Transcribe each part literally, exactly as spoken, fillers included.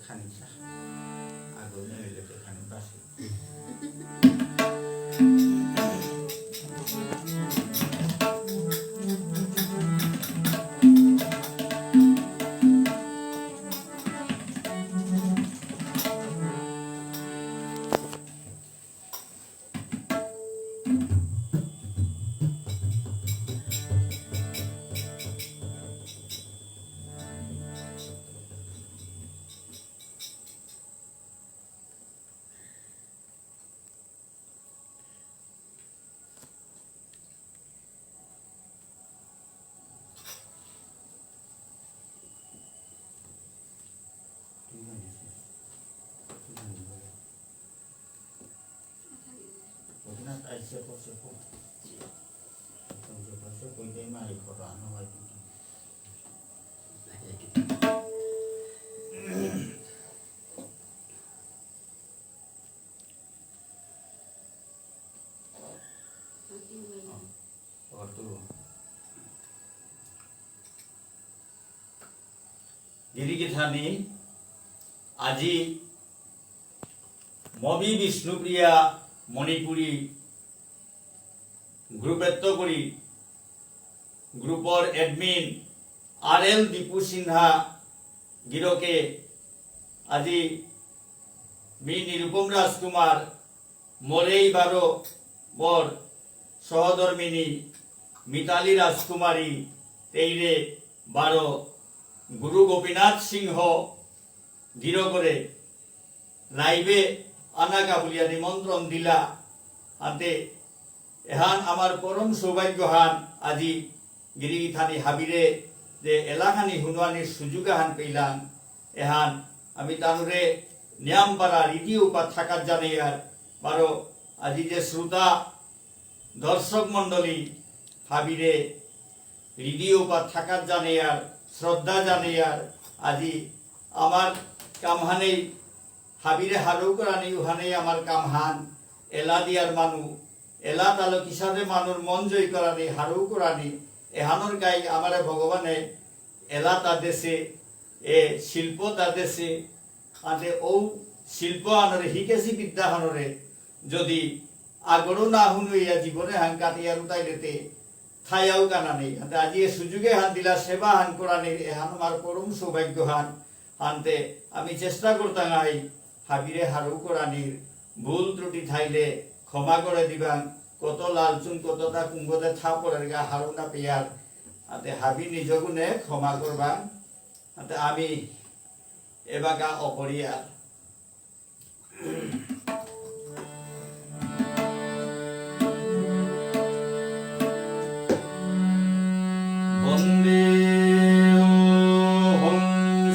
খানি চা। আগর নেইলে তো খানি বাসি। গিরিগিথানি আজি মবি বিষ্ণুপ্রিয়া মণিপুরী গ্রুপেত্ত করি গ্রুপর এডমিন আর এল দীপু সিনহা গিরকে আজি মি নিরুপম রাজকুমার, মোরেই বারো মোর সহধর্মিনী মিতালী রাজকুমারী, তেইরে বারো গুরু গোপীনাথ সিংহ গিরকরে লাইভে আনাকা বুলিয়া নিমন্ত্রণ দিলা। আনতে এহান আমার পরম সৌভাগ্যহান, আজি গিরিগিথানি হাবিরে যে এলাখানি হুনুয়ানির সুযোগ আহান পেইলাম। এহান আমি তানুরে নিয়াম পারা রীতি উপা থাকাত জানাইয়ার, বারো আজি যে শ্রোতা দর্শক মণ্ডলী হাবিরে রীতি উপা থাকাত জানাইয়ার, শ্রদ্ধা জানাইয়ার। আজি আমার কামহানেই হাবিরে হারৌ করানি উহানেই আমার কামহান। এলা দিয়ার মানু, এলা তালো কিসাদে মানুর মন জয় করানি, হারৌ করানি, এহানর কাই আমারে ভগবানে এলা তা দেসে, এ শিল্প তা দেসে। আতে ঔ শিল্প আনরে হিকেসি বিদ্যা হানরে যদি আগরও না হুনুইয়া জীবনে হান কাটিয়ার উতাইলেতে থায়াও কানা নেই। আতে আজি এ সুযোগে হান দিলা সেবা হান করানির, এহান আমার পরম সৌভাগ্য হান। আনতে আমি চেষ্টা করতাম আই হাবিরে হারৌ করানির, ভুল ত্রুটি থাইলে ক্ষমা করে দিবাং। কত লালচুন কতটা কুঙ্গতে থা পড়ের গা হারৌ না পেয়ার। আতে হাবি নিজ গুণে ক্ষমা করবাং। আতে আমি এবাকা অপরিয়ার। বন্দেহং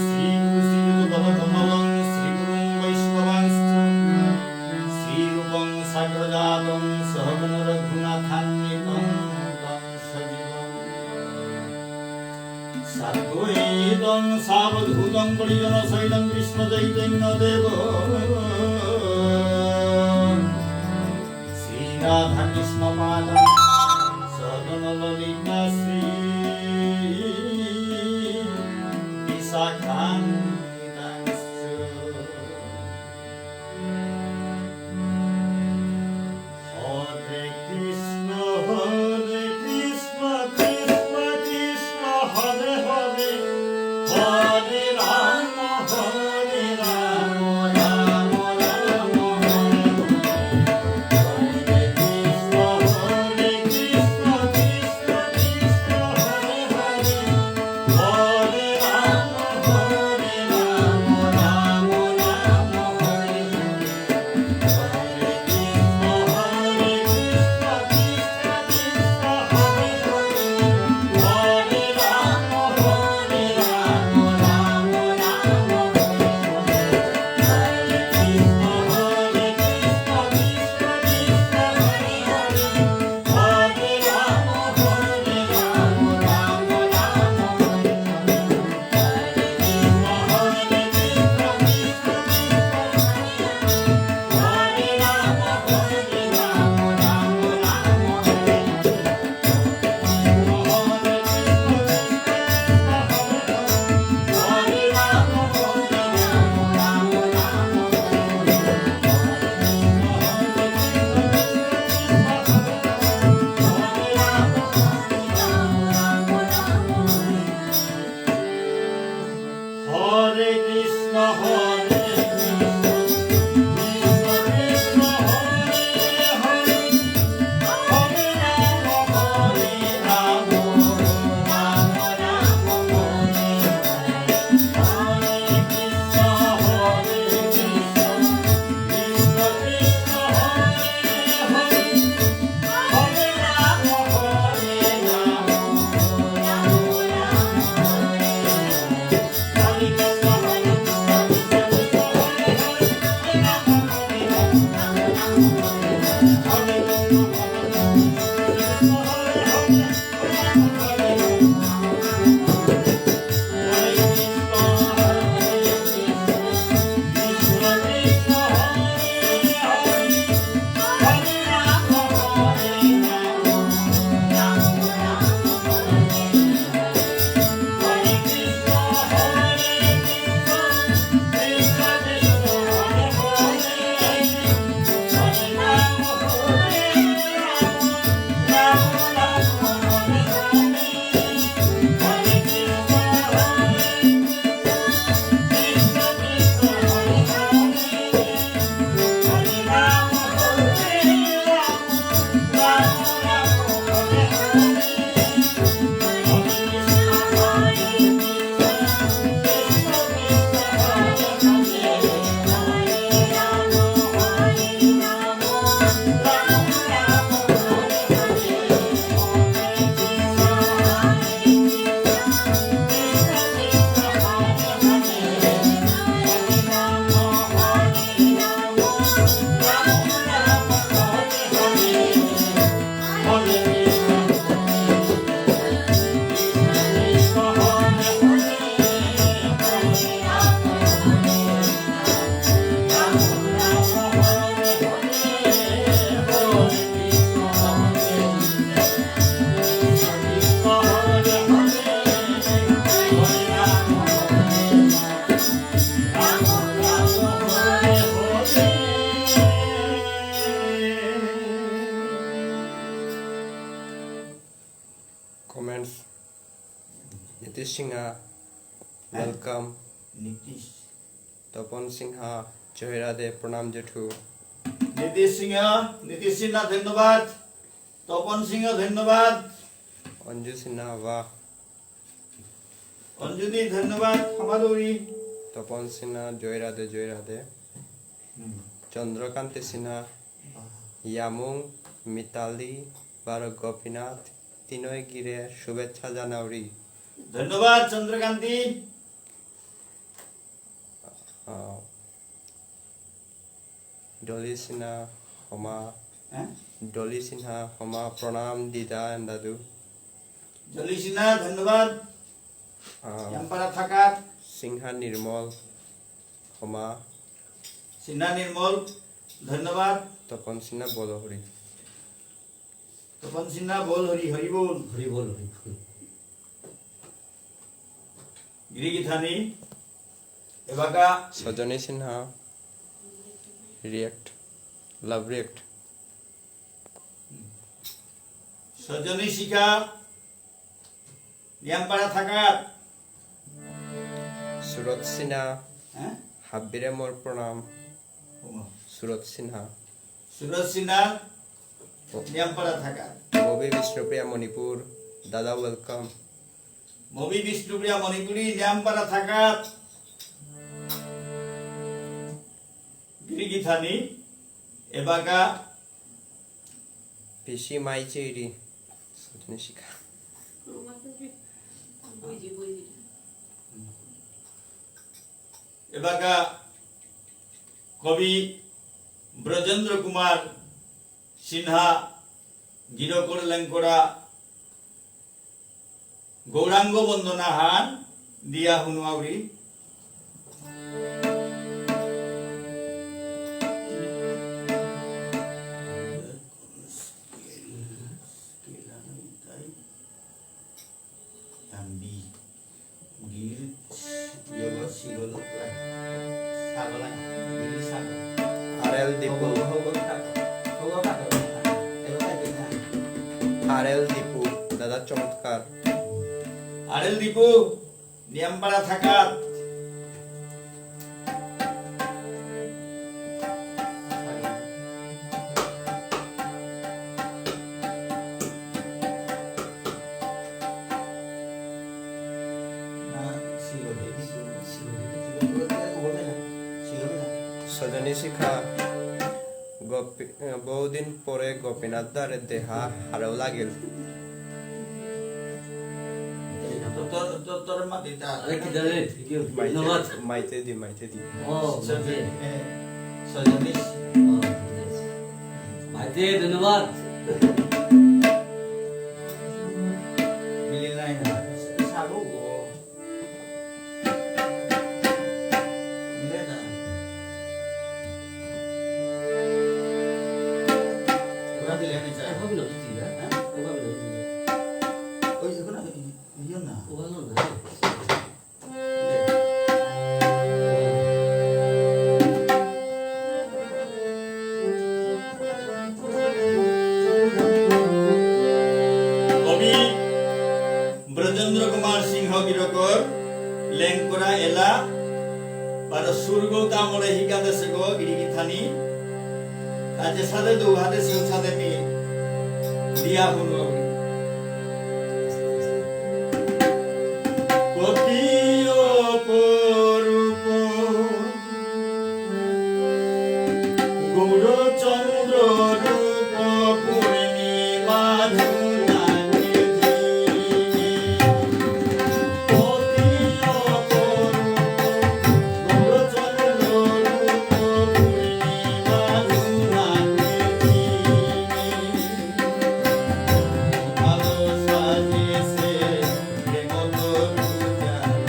শ্রীগুরু শ্রীযুতপদকমলং শ্রীগুরুং বৈষ্ণবাংশ্চ শ্রীরূপং সাগ্রজাতং সহগণ রঘুনাথান্বিতং তং সজীবং। সাদ্বৈতং সাবধূতং পরিজনসহিতং কৃষ্ণচৈতন্যদেব শ্রীরাধাকৃষ্ণপাদং সহগণ ললিতা শ্রীবিশাখান্বিতাংশ্চ। হরে কৃষ্ণ, হরে কৃষ্ণ, কৃষ্ণ কৃষ্ণ, হরে হরে, হরে রাম, হরে রাম, রাম রাম, হরে হরে। হরে কৃষ্ণ, হরে কৃষ্ণ, কৃষ্ণ কৃষ্ণ, হরে হরে, হরে রাম, হরে হরে কৃষ্ণ, হরে কৃষ্ণ, কৃষ্ণ কৃষ্ণ, হরে হরে, হরে রাম, হরে রাম, রাম রাম, হরে হরে। Comments. নীতিশ সিংহ, welcome. নীতিশ। তপন সিংহ, জয় রাধে, প্রণাম জেঠু। নীতিশ সিংহ, নীতিশ সিংহ, ধন্যবাদ। তপন সিংহ, ধন্যবাদ। অঞ্জু সিনহা, বাহ। অঞ্জুদি, ধন্যবাদ, হামাদুরি। তপন সিনহা, জয় রাধে, জয় রাধে। হুম। চন্দ্রকান্তি সিনহা, বাহ। ইয়ামুং, মিতালি, বারো গোপীনাথ, তিনয় গিরে শুভেচ্ছা জানাউরি। ধন্যবাদ, চন্দ্রকান্তি। আহ, ডলি সিনহা, হমা। হ্যাঁ? ডলি সিনহা, হমা, প্রণাম দিদা and দাদু। ডলি সিনহা, ধন্যবাদ। আহ, ইয়ামপারা থাকাত। সিনহা নির্মল, হমা। সিনহা নির্মল, ধন্যবাদ। তপন সিনহা, বল হরি। তপন সিনহা, বল হরি, হরি বল। হরি বল, হরি বল। গিরিগিথানি, এবাকা। সজনী Sinha, react, love react। Sajani শিখা, নিয়ামপাড়া থাকাত। সুরত সিনহা, হ্যাঁ? হাব্বিরে মোর প্রণাম। ওমা। সুরত সিনহা। সুরত সিনহা, ও। নিয়ামপাড়া থাকাত। মবি বিষ্ণুপ্রিয়া মণিপুর, দাদা welcome। মবি বিষ্ণুপ্রিয়া মণিপুরী, নিয়ামপাড়া থাকাত। গিরিগিথানি, এবাকা। পিসি মাই চেইরি, সজনী শিখা। এবাকা কবি ব্রজেন্দ্র কুমার সিনহা গিরকর লেংকরা গৌরাঙ্গ বন্দনা হান দিয়া হুনুয়াউরি। Tambi. Gir, yogo, sigolo, lai. Sago, lai. Gir, sago. RL Dipu. Hogo, hogo, sago. Hogo, sago. Ego, sago, sago. RL Dipu, দাদা চমৎকার। আরএল দীপু, নিয়ামপাড়া থাকাত। সজনী শিখা, গোপী-, বহুদিন পরে গোপীনাথ দারে দেহা হারৌ লাগিল। তোর, তোর, তোর মা দিতা। আরে কি জানে? কি, কি? মাইতে, ধন্যবাদ। মাইতে দি, মাইতে দি। ও, সজনী, মাইতে। এ, সজনী। ও, ঠিক আছে। মাইতে, ধন্যবাদ। মিলিল নাই না। সারু গো। মিলে না। ওরা দিলে আমি যাই। এভাবে না, তুই, হ্যাঁ? হ্যাঁ? এভাবে না, তুই। ওই দেখো না, ইয়ে না। ওভাবে না। কবি ব্রজেন্দ্র কুমার সিংহ গিরকর লেংকরা এলা বারো সুরগৌতা মোরে হিকা দেশে গো গিরি গিথানি। তাজে সাদে দৌহাদে সিং সাদে মি দিয়া হুনুয়া উড়ি। কতি অপরূপ গৌরচন্দ্র রূপ পূর্ণিমা জুনাকি দিনে। কতি অপরূপ গৌরচন্দ্র রূপ পূর্ণিমা জুনাকি দিনে। ভালো সাজেসে প্রেম তরু জালে।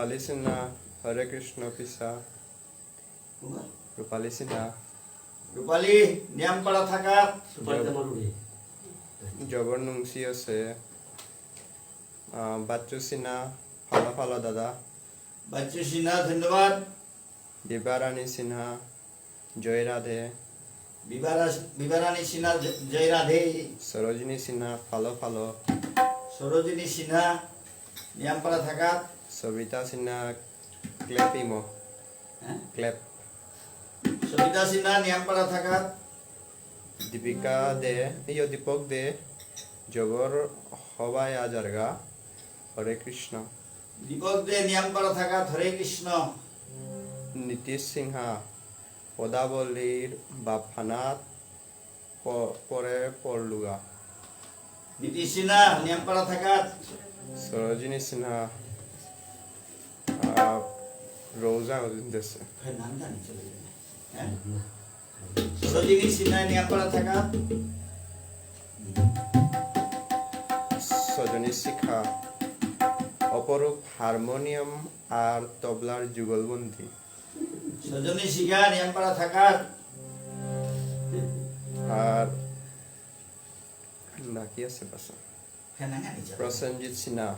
রূপালী সিনহা, হরে কৃষ্ণ পিসা। কুমার? রূপালী সিনহা। রূপালী, নিয়াম পারা থাকাত। রূপালী জব-, তামার উড়ে। জবর নুংসি আছে। আহ, বাচ্চু সিনহা, ফালা ফালা দাদা। বাচ্চু সিনহা, ধন্যবাদ। বিভারানী সিনহা, জয় রাধে। বিভারা-, বিভারানী সিনহা, জ-, জয় রাধে। সরোজিনী সিনহা, ফালো ফালো। সরোজিনী সিনহা, নিয়াম পারা থাকাত। সবিতা সিনহা, ক্লেপ ইমো। হ্যাঁ? ক্লেপ। সবিতা সিনহা, নিয়াম পারা থাকাত। দীপিকা দে, ইয়ো দীপক দে, জবর হবাই আজারগা, হরে কৃষ্ণ। দীপক দে, নিয়াম পারা থাকাত, হরে কৃষ্ণ। নীতিশ সিনহা, পদাবলীর বাফানাত প-, পরে পড়লুগা। নীতিশ সিনহা, নিয়াম পারা থাকাত। সরোজিনী সিনহা, আহ, রোজা উদ্দিন দেশে। হ্যাঁ, নাম জানি চলে যাবে। হ্যাঁ? সরোজিনী সিনহা, নিয়াম পারা থাকাত। সজনী শিখা, অপরূপ হারমোনিয়াম আর তবলার যুগলবন্দি। সজনী শিখা, নিয়াম পারা থাকাত। আর বাকি আছে পাঁচটা। হ্যাঁ, না, না, নিচে। প্রসেনজিৎ সিনহা,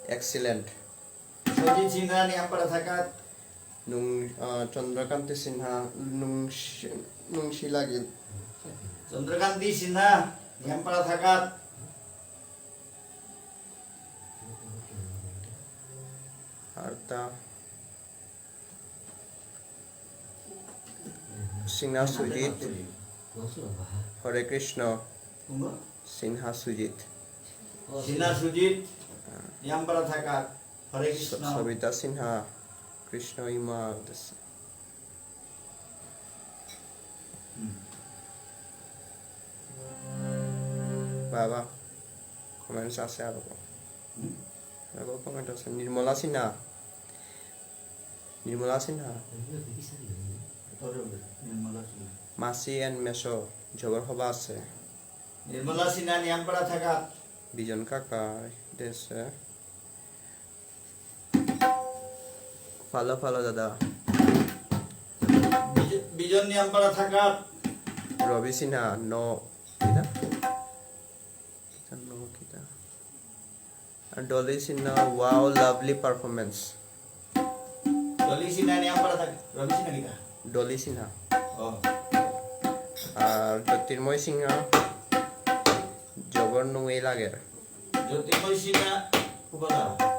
excellent। প্রসেনজিৎ সিনহা, নিয়াম পারা থাকাত। নুং-, আহ, চন্দ্রকান্তি সিনহা, নুংশি-, নুংশি লাগিল। চন্দ্রকান্তি সিনহা, নিয়াম পারা থাকাত। আর তা সিনহা সুজিত, হরে কৃষ্ণ। কুঙগ? সিনহা সুজিত। সিনহা সুজিত, নিয়াম পারা থাকাত, হরে স-, কৃষ্ণ। সবিতা সিনহা, কৃষ্ণ ইমা দেশে। হুম। বাবা, comments আছে আরো। হুম? আরো comment আছে। নির্মলা সিনহা। নির্মলা সিনহা। নির্মলা সিনহা। মাসি and মেসো, জবর হবা আছে। নির্মলা সিনহা, নিয়াম পারা থাকাত। বিজন কাকা, দেশে। ফালো ফালো দাদা। বিজ-, বিজন, নিয়াম পারা থাকাত। রবি সিনহা, ন, কিতা? কিতা ন, কিতা? আর ডলি Sinha, wow, lovely performance। Dolly সিনহা, নিয়াম পারা থাকাত। রবি সিনহা কিতা? ডলি সিনহা। ও। আর জ্যোতির্ময় সিনহা, জবর নুঙেই লাগের। জ্যোতির্ময় সিনহা, উবাদা।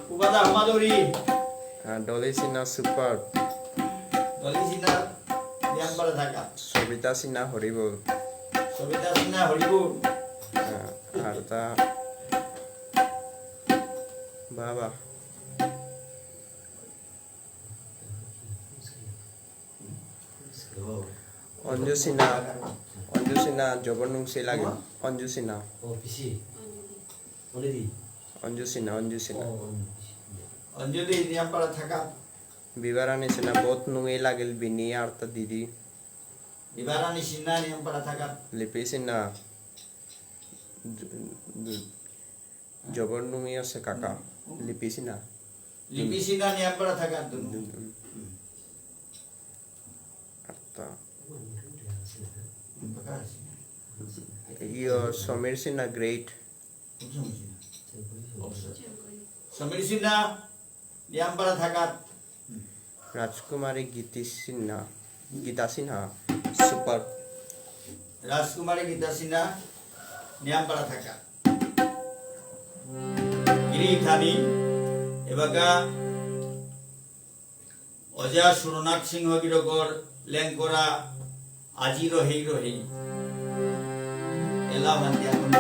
উবাদা, হামাদুরি। আহ, ডলি সিনহা, super। ডলি সিনহা, নিয়াম পারা থাকাত। সবিতা সিনহা, হরিবল। সবিতা সিনহা, হরিবল। আহ, আর তা, বাবা। অঞ্জু সিনহা, অঞ্জু সিনহা, জবর নুংসি লাগে। অঞ্জু সিনহা। ও, পিসি। অঞ্জু সিনহা, অঞ্জু সিনহা। ও, অঞ্জু। অঞ্জু দি, নিয়াম পারা থাকাত। বিভারানী সিনহা, বহুত নুঙেই লাগিল বিনি আর তা দিদি। বিভারানী সিনহা, নিয়াম পারা থাকাত। লিপি সিনহা, জু-, জু-, জবর নুঙেই আছে কাকা। হুম। লিপি সিনহা। লিপি সিনহা, নিয়াম পারা থাকাত দুনু। দুনু। হুম। আত্তা। হুম, পাকা আছে। ইয়ো, সমীর সিনহা, great। কোন সমীর সিনহা? সমীর সিনহা, নিয়াম পারা থাকাত। রাজকুমারী গীতি সিনহা, গীতা সিনহা, super। রাজকুমারী গীতা সিনহা, নিয়াম পারা থাকাত। গিরি গিথানি, এবাকা অজা সুরনাথ সিংহ গিরকর লেংকরা আজি রহেই রহেই। এলা ভান্তি এখন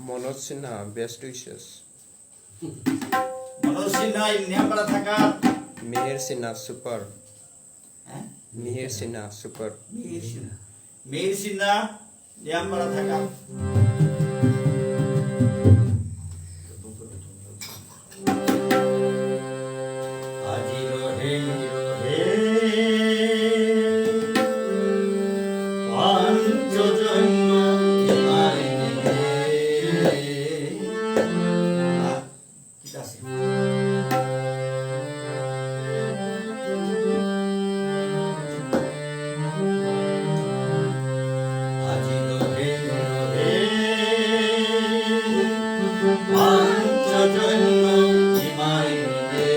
মনোজ সিনহা, best wishes। মনোজ সিনহা, নিয়ামপারা থাকা। মিহির সিনহা, super। হ্যাঁ? মিহির সিনহা, super। মিহির সিনহা। মিহির সিনহা, নিয়ামপারা থাকা। আজি রহে রহে পাঞ্চজন্য ইমায় নিতে। ঠিক আছে। আজি রহে রহে পাঞ্চজন্য ইমায় নিতে।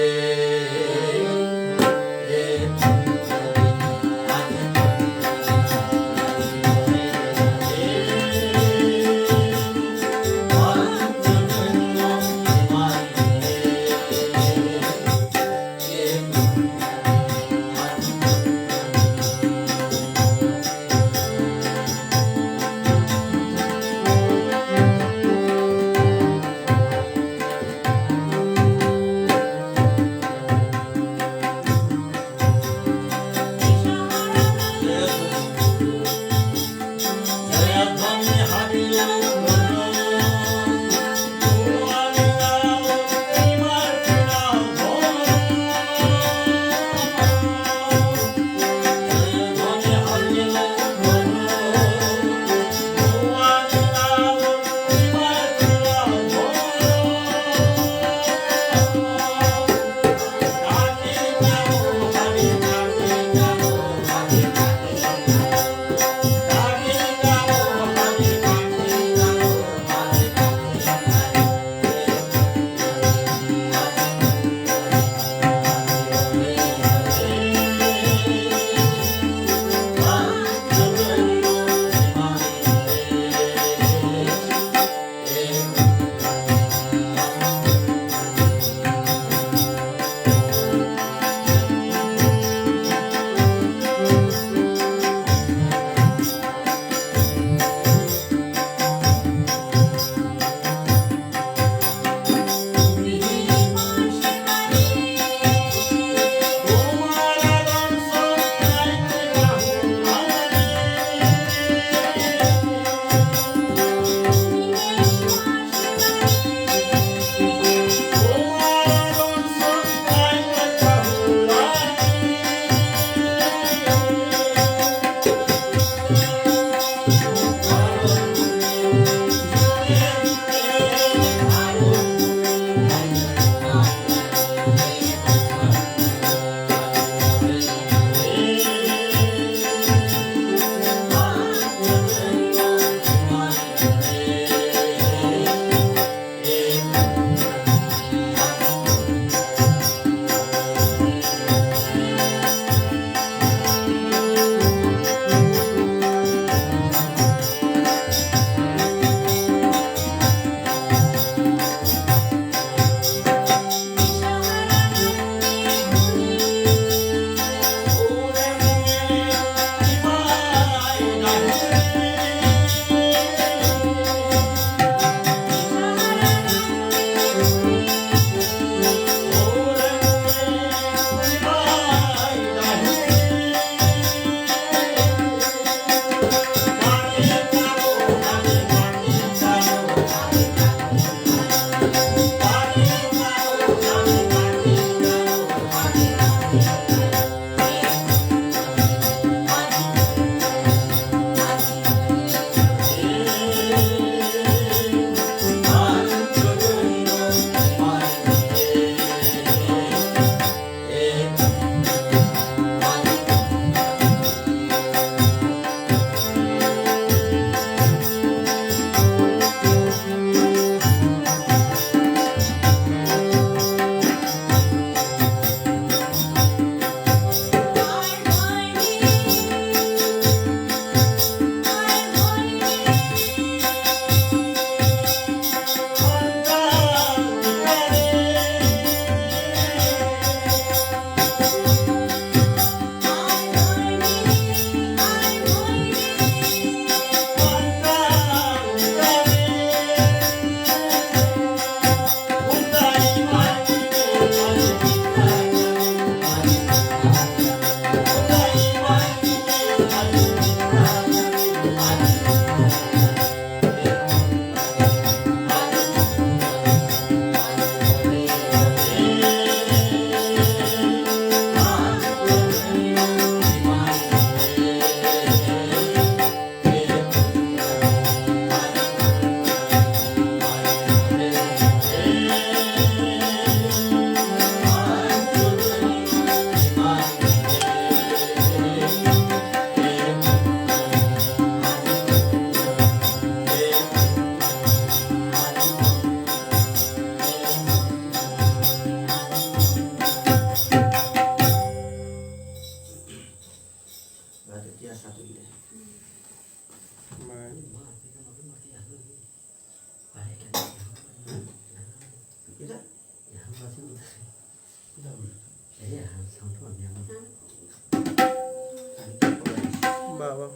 বাবা।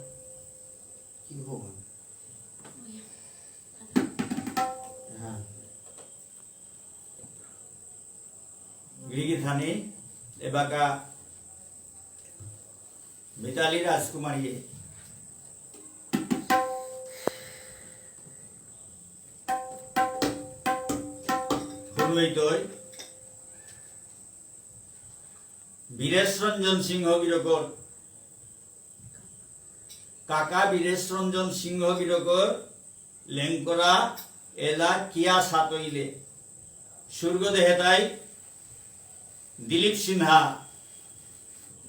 গিরিগিথানি এবাকা মিতালী রাজকুমারী হুরুইতই বীরেশ রঞ্জন সিংহ গিরকর কাকা বীরেশ রঞ্জন সিংহ গিরকর লেংকরা এলা কিয়া সাতইলে। সুরগ দেহেতাই দিলীপ সিনহা।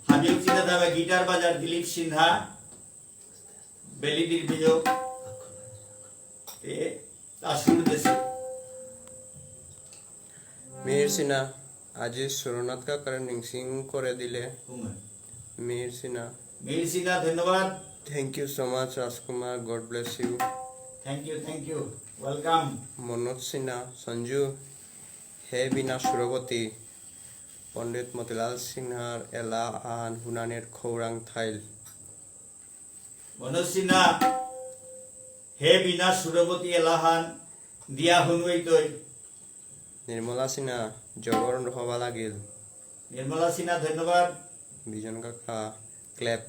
হাবিউচিদা দাবা গিটার বাজার দিলীপ সিনহা। বেলিদির বিয়োগ। এ, তা সুর দেশে। মিহির সিনহা, আজি সুরনাথ কাকারে নিংসিং করে দিলে। হুম। মিহির সিনহা। মিহির সিনহা, ধন্যবাদ। Thank you so much, Rajkumar. God bless you. Thank you, thank you. Welcome. Manoj সিনহা, সঞ্জু, হে বীণা সুরবতী, পণ্ডিত মতিলাল সিনহার এলা আহান হুনানির খৌরাং থাইল। মনোজ সিনহা, হে বীণা সুরবতী এলাহান দিয়া হুনুইতই। নির্মলা সিনহা, জবর হবা লাগিল। নির্মলা সিনহা, ধন্যবাদ। বিজন কাকা, clap।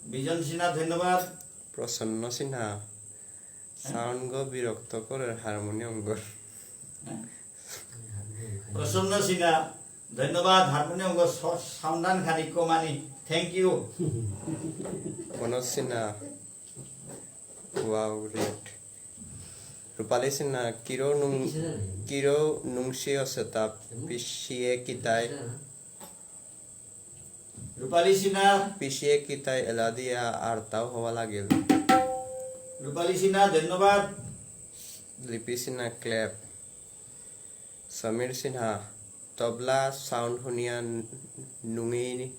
বিজন সিনহা, ধন্যবাদ। প্রসন্ন সিনহা, sound গো বিরক্ত করে হারমোনিয়াম গো। প্রসন্ন সিনহা, ধন্যবাদ। হারমোনিয়াম গো স-, sound আন খানি কমানি। Thank you। Manoj Sinha, wow, great। রূপালী সিনহা, কিরো নুং-, কিরো নুংসি আছে তা পিসিয়ে কিতাই। রূপালী সিনহা। পিসিয়ে কিতাই এলা দিয়া আরতাও হবা লাগিল। রূপালী সিনহা, ধন্যবাদ। লিপি সিনহা, clap। সমীর সিনহা, তবলা sound হুনিয়া নুঙি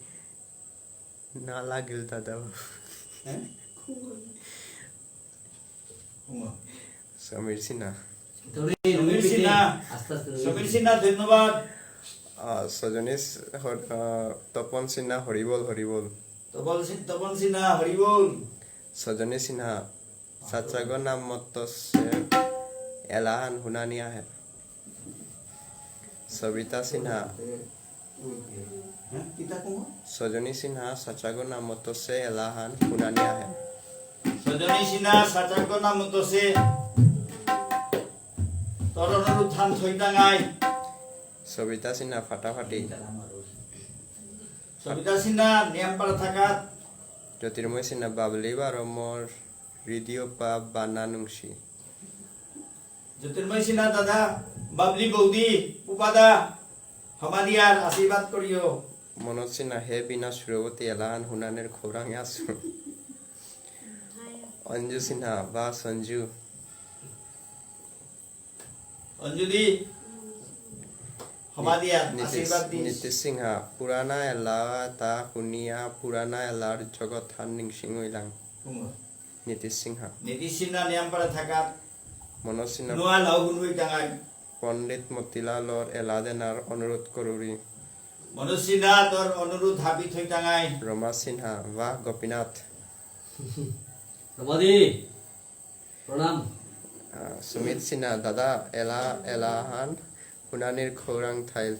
না লাগিল দাদা। হ্যাঁ? সমীর সিনহা। সমীর সিনহা। আস্তে আস্তে সমীর সিনহা, ধন্যবাদ। আহ, সজনী স-, হর-, আহ, তপন সিনহা, হরিবল, হরিবল। তপন সিন-, তপন সিনহা, হরিবল। সজনী সিনহা, সাচাগো নাম মতো সে এলাহান হুনানি আহে। সবিতা সিনহা। হ্যাঁ, কিতা কমো? সজনী সিনহা, সাচাগো নাম মতো সে এলাহান হুনানি আহে। সজনী সিনহা, সাচাগো নাম মতো সে তোর অনুরোধ হান থইতাঙাই। সবিতা সিনহা, ফাটাফাটি। সবিতা সিনহা, নিয়াম পারা থাকাত। জ্যোতির্ময় সিনহা, বাবলি বারো মোর রেডিও পা বানা নুংসি। জ্যোতির্ময় সিনহা দাদা, বাবলি বৌদি, উপাদা, হমাদিয়ার আশীর্বাদ করিও। মনোজ সিনহা, হে বীণা সুরবতী এলাহান হুনানের খৌরাঙে আসু। অঞ্জু সিনহা, বা সঞ্জু। অঞ্জলি, হবা দিয়া, নীতিশ, আশীর্বাদ দিস। নীতিশ সিনহা, পুরানা এলা তা হুনিয়া, পুরানা এলার জগৎ হান নিংসিং হইলাং। হুম। নীতিশ সিনহা। নীতিশ সিনহা নিয়াম পারা থাকাত। মনোজ সিনহা। নোয়া লাউ হুনুই টাঙাই। পণ্ডিত মতিলালর এলা দেনার অনুরোধ করুরি। মনোজ সিনহা তোর অনুরোধ হাবি থই টাঙাই। রমা সিনহা, বাহ গোপীনাথ। রমাদি। প্রণাম। আহ, সুমিত সিনহা, দাদা, এলা, এলাহান, হুনানির খৌরাং থাইল।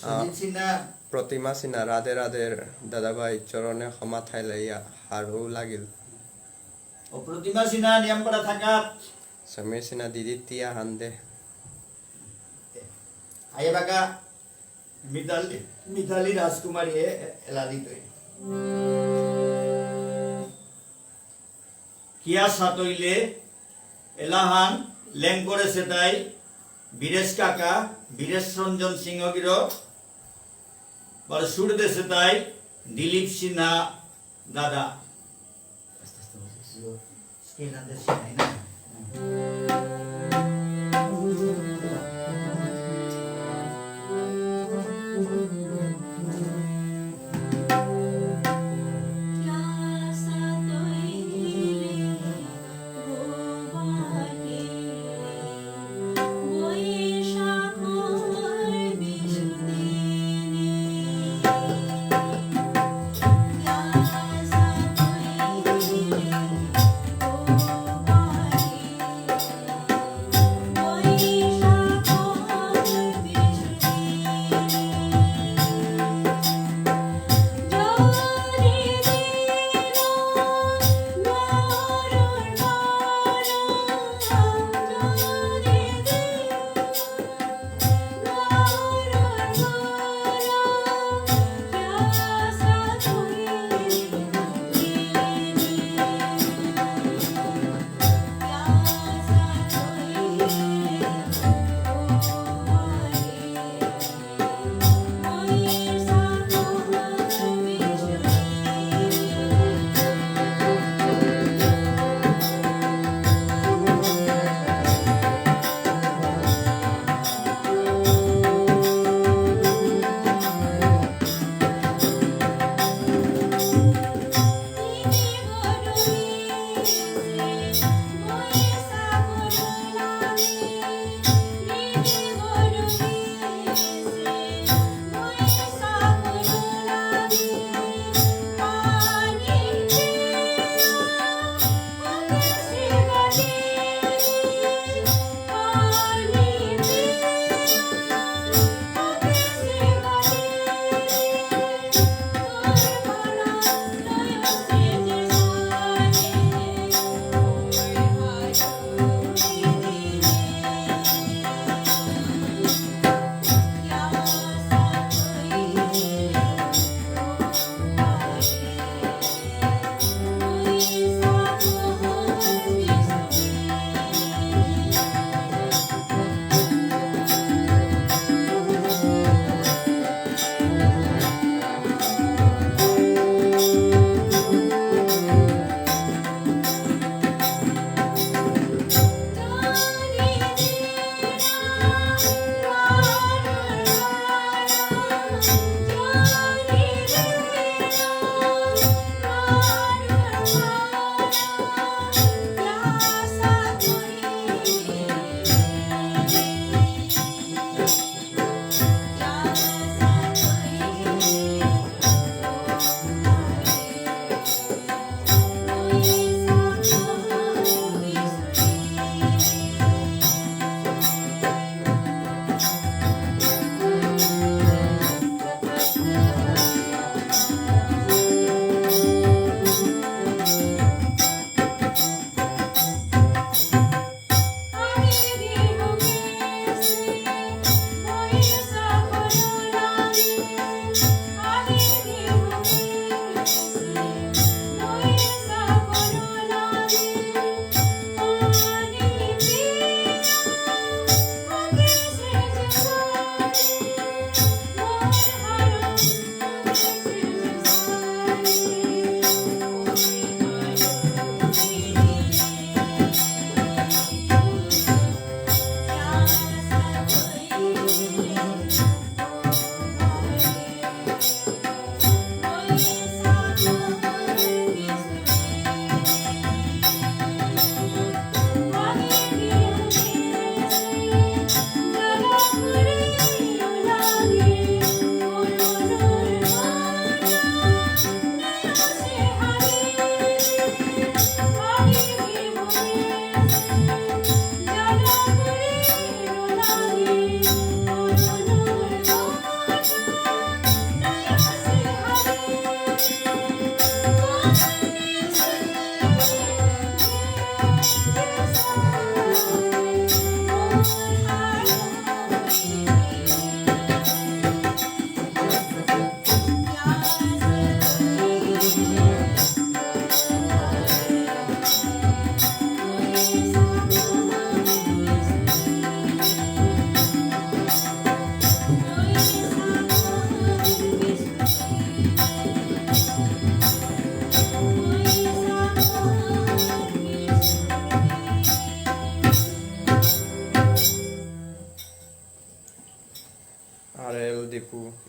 আহ, সুজিত সিনহা। প্রতিমা সিনহা, রাধে রাধে, দাদাভাই, চরণে ক্ষমা থাইলে ইয়া, হারৌ লাগিল। ও প্রতিমা সিনহা নিয়ামপারা থাকাত। সমীর সিনহা দিদি তিয়া হান্দে। আয়া বাকা মিতালি, মিতালি রাজকুমারী এ, এ, এলা দিতই। কিয়া সাতইলে এলাহান লেং করেসে তাই বীরেশ কাকা, বীরেশ রঞ্জন সিংহ গিরক, বারো সুর দেসে তাই দিলীপ সিনহা দাদা। Scale আনতে সিনহা না।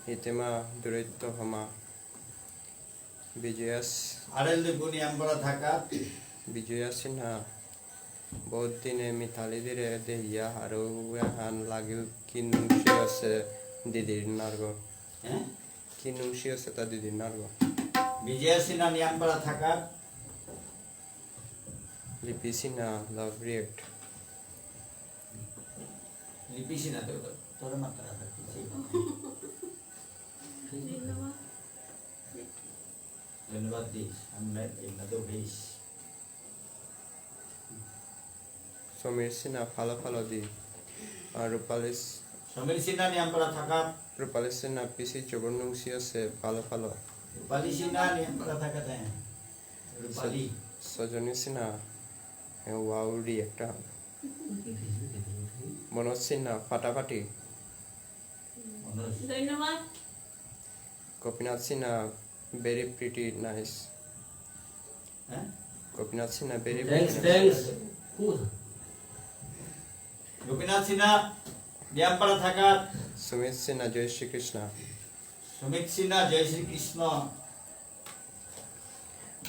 ইতেমা দুরৈত্য হমা। বিজয়াস- আরেল দুই গুণী আমপারা থাকাত। বিজয়া সিনহা। বহুত দিনে মিতালি দিরে দেহিয়া হারৌ এহান লাগিল, কি নুংসি আছে দিদির নারগ। হ্যাঁ? কি নুংসি আছে তা দিদির নারগ। বিজয়া সিনহা নিয়ামপাড়া থাকাত। লিপি সিনহা, love react। লিপি সিনহা তো, তো, তোর মাত্রা আছে, কি ছিল? ধন্যবাদ দিস, আমি নাই, এই না তো বেশ। সমীর সিনহা, follow, follow দি। আর রূপালী স- সমীর সিনহা নিয়ামপাড়া থাকাত। রূপালী সিনহা, পিসি জবর নুংসি আছে, follow, follow। রূপালী সিনহা নিয়ামপাড়া থাকাত, হ্যাঁ। রূপালী। স-, সজনী সিনহা, হ্যাঁ, wow react। মনোজ সিনহা, ফাটাফাটি। মনোজ। ধন্যবাদ। গোপীনাথ সিনহা, very pretty, nice। হ্যাঁ? গোপীনাথ Sinha, very Thanks, pretty, thanks। Nice। Gopinath সিনহা, নিয়ামপাড়া থাকাত। সুমিত সিনহা, জয় শ্রীকৃষ্ণ। সুমিত সিনহা, জয় শ্রীকৃষ্ণ।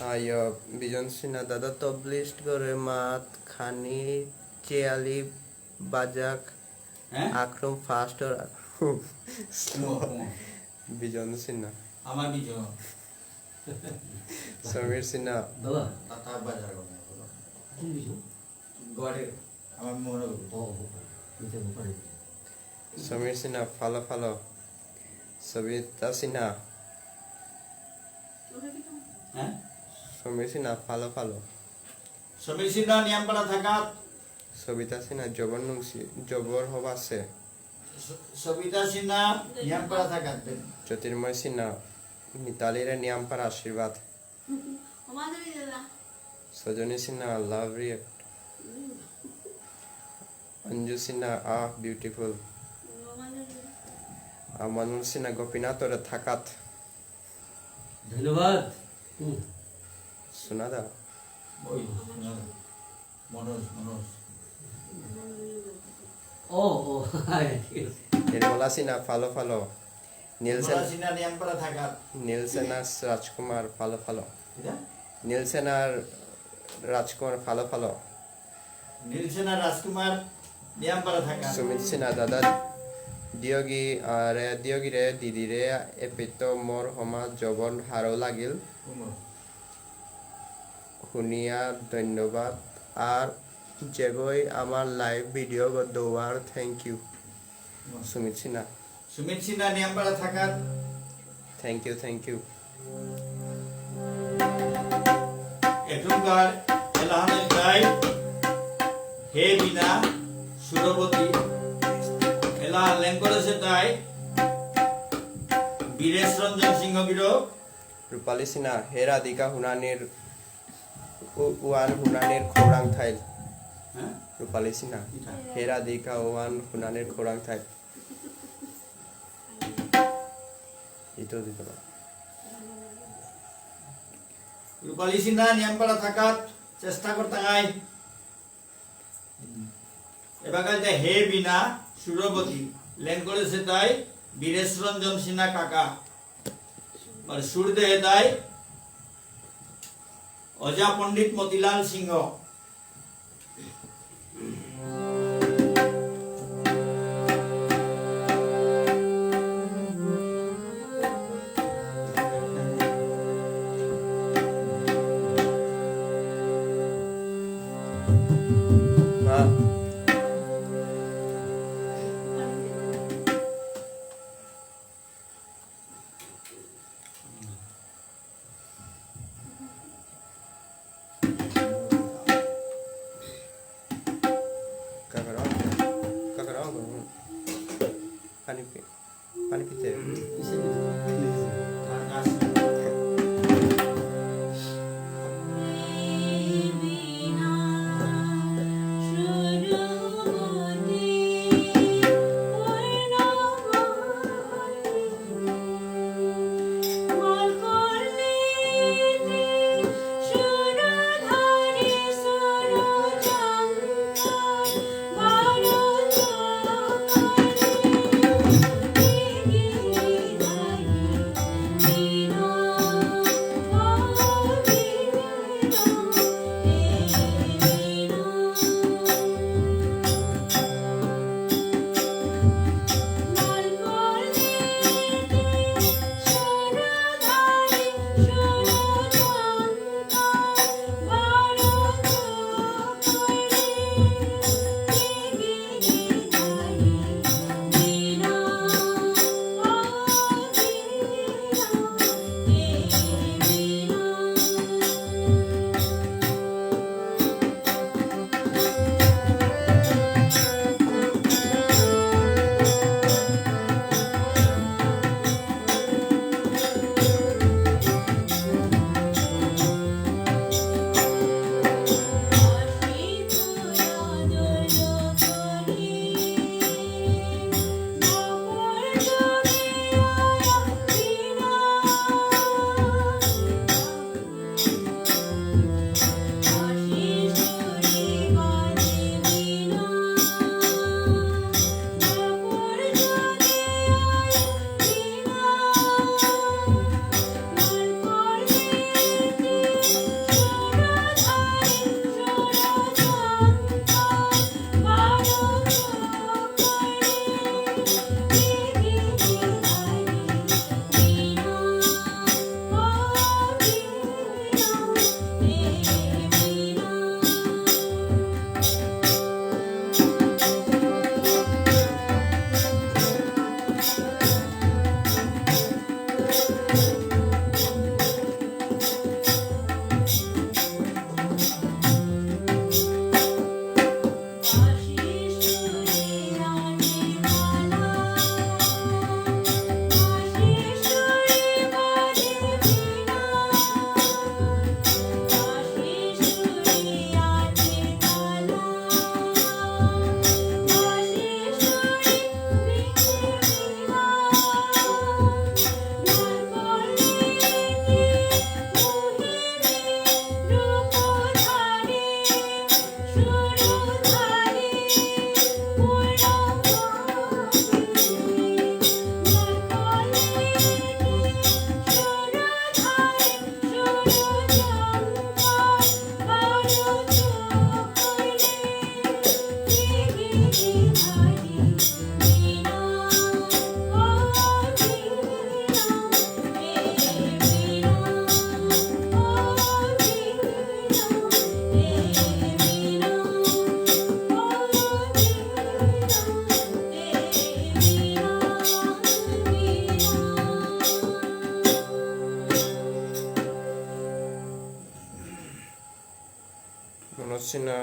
আয়, বিজন সিনহা, দাদা তবলিস্ট করে মাত খানি চেয়ালি বাজাক। হ্যাঁ? আক্রম fast আর আক্রম slow। কুমার, কুমার। বিজন সিনহা। আমার বিজন। সমীর সিনহা। বাবা। তাতা বাজার করে বলো। কোন বিজন? গড়ে। আমার মনে করো। ও, ও, ও। এটা ব্যাপারে। সমীর সিনহা, follow, follow। সবিতা সিনহা। হ্যাঁ? সমীর সিনহা, follow, follow। সমীর সিনহা, নিয়ামপাড়া থাকাত। সবিতা সিনহা, জবর নুংসি, জবর হবাসে। স-, সবিতা সিনহা, নিয়ামপাড়া থাকাত। জ্যোতির্ময় সিনহা, মিতালিরে নিয়ামপাড়া আশীর্বাদ। সজনী সিনহা, love react। অঞ্জু সিনহা, আহ, beautiful। আমানুল সিনহা, গোপীনাথরে থাকাত। ধন্যবাদ। হুম। সোনাদা। ওই, সোনাদা। মনোজ, মনোজ। ও, ও, হ্যাঁ, ঠিক আছে। নির্মলা সিনহা, follow, follow। নীলসেন-, নির্মলা সিনহা নিয়ামপাড়া থাকাত। নীলসেনা রাজকুমার, follow, follow। এটা? নীলসেনা রাজকুমার, follow, follow। নীলসেনা রাজকুমার নিয়ামপাড়া থাকাত। সুমিত সিনহা, দাদা, দিয়গি, আহ, রে, দিয়গি রে, দিদি রে, এপিত মোর হমা জবন হারো লাগিল। কুমো। হুনিয়া ধন্যবাদ। আর যেগই আমার live video গো দোয়ার, thank you। সুমিত সিনহা। সুমিত সিনহা নিয়ামপাড়া থাকাত। Thank you, thank you। এখনকার এলাহান তাই হে বিনা সুরবতী। এলাহান লেংকরেসে তাই বীরেশ রঞ্জন সিংহ গিরক। রূপালী সিনহা, হে রাধিকা হুনানির উ-, ওয়ান হুনানির খৌরাং থাইল। হ্যাঁ? রূপালী সিনহা, কিতা? হে রাধিকা ওয়ান হুনানির খৌরাং থাইল। ইতো দিতে পারো। রূপালী সিনহা নিয়ামপাড়া থাকাত চেষ্টা করতাঙাই। এবাকা যে হে বিনা সুরবতী, লেংকরেসে তাই বীরেশ রঞ্জন সিনহা কাকা। আর সুর দেহে তাই অজা পণ্ডিত মতিলাল সিংহ। Kakarao, kakarao, pani pi-, pani pite.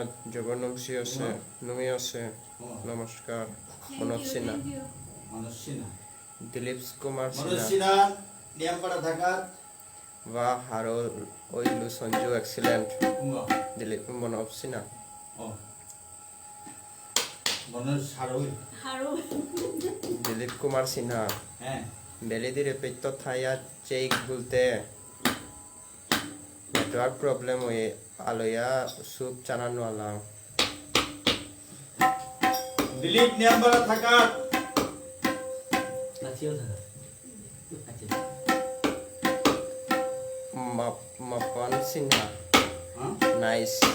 জবর নুংসি আছে, হুম। নুঙি আছে। হুম। নমস্কার। Thank মনোজ you, সিনহা। Thank you। মনোজ সিনহা। দিলীপ কুমার মনোজ সিনহা। সিনহা, নিয়ামপারা থাকাত। বাহ, হারৌ অইলু সঞ্জু, excellent। হুম। দিলীপ, মনোজ সিনহা। ও। মনোজ হারৌ। হারৌ। দিলীপ কুমার সিনহা। হ্যাঁ। বেলি দিরে পেত্ত থায়া চেক বুলতে। Network problem হয়ে আলোয়া সুপ চানা নোয়ালাং। দিলীপ নিয়ামপারা থাকাত। আছিও থাকাত। আচ্ছা। মাপ-, মাপন সিনহা। হ্যাঁ? Nice।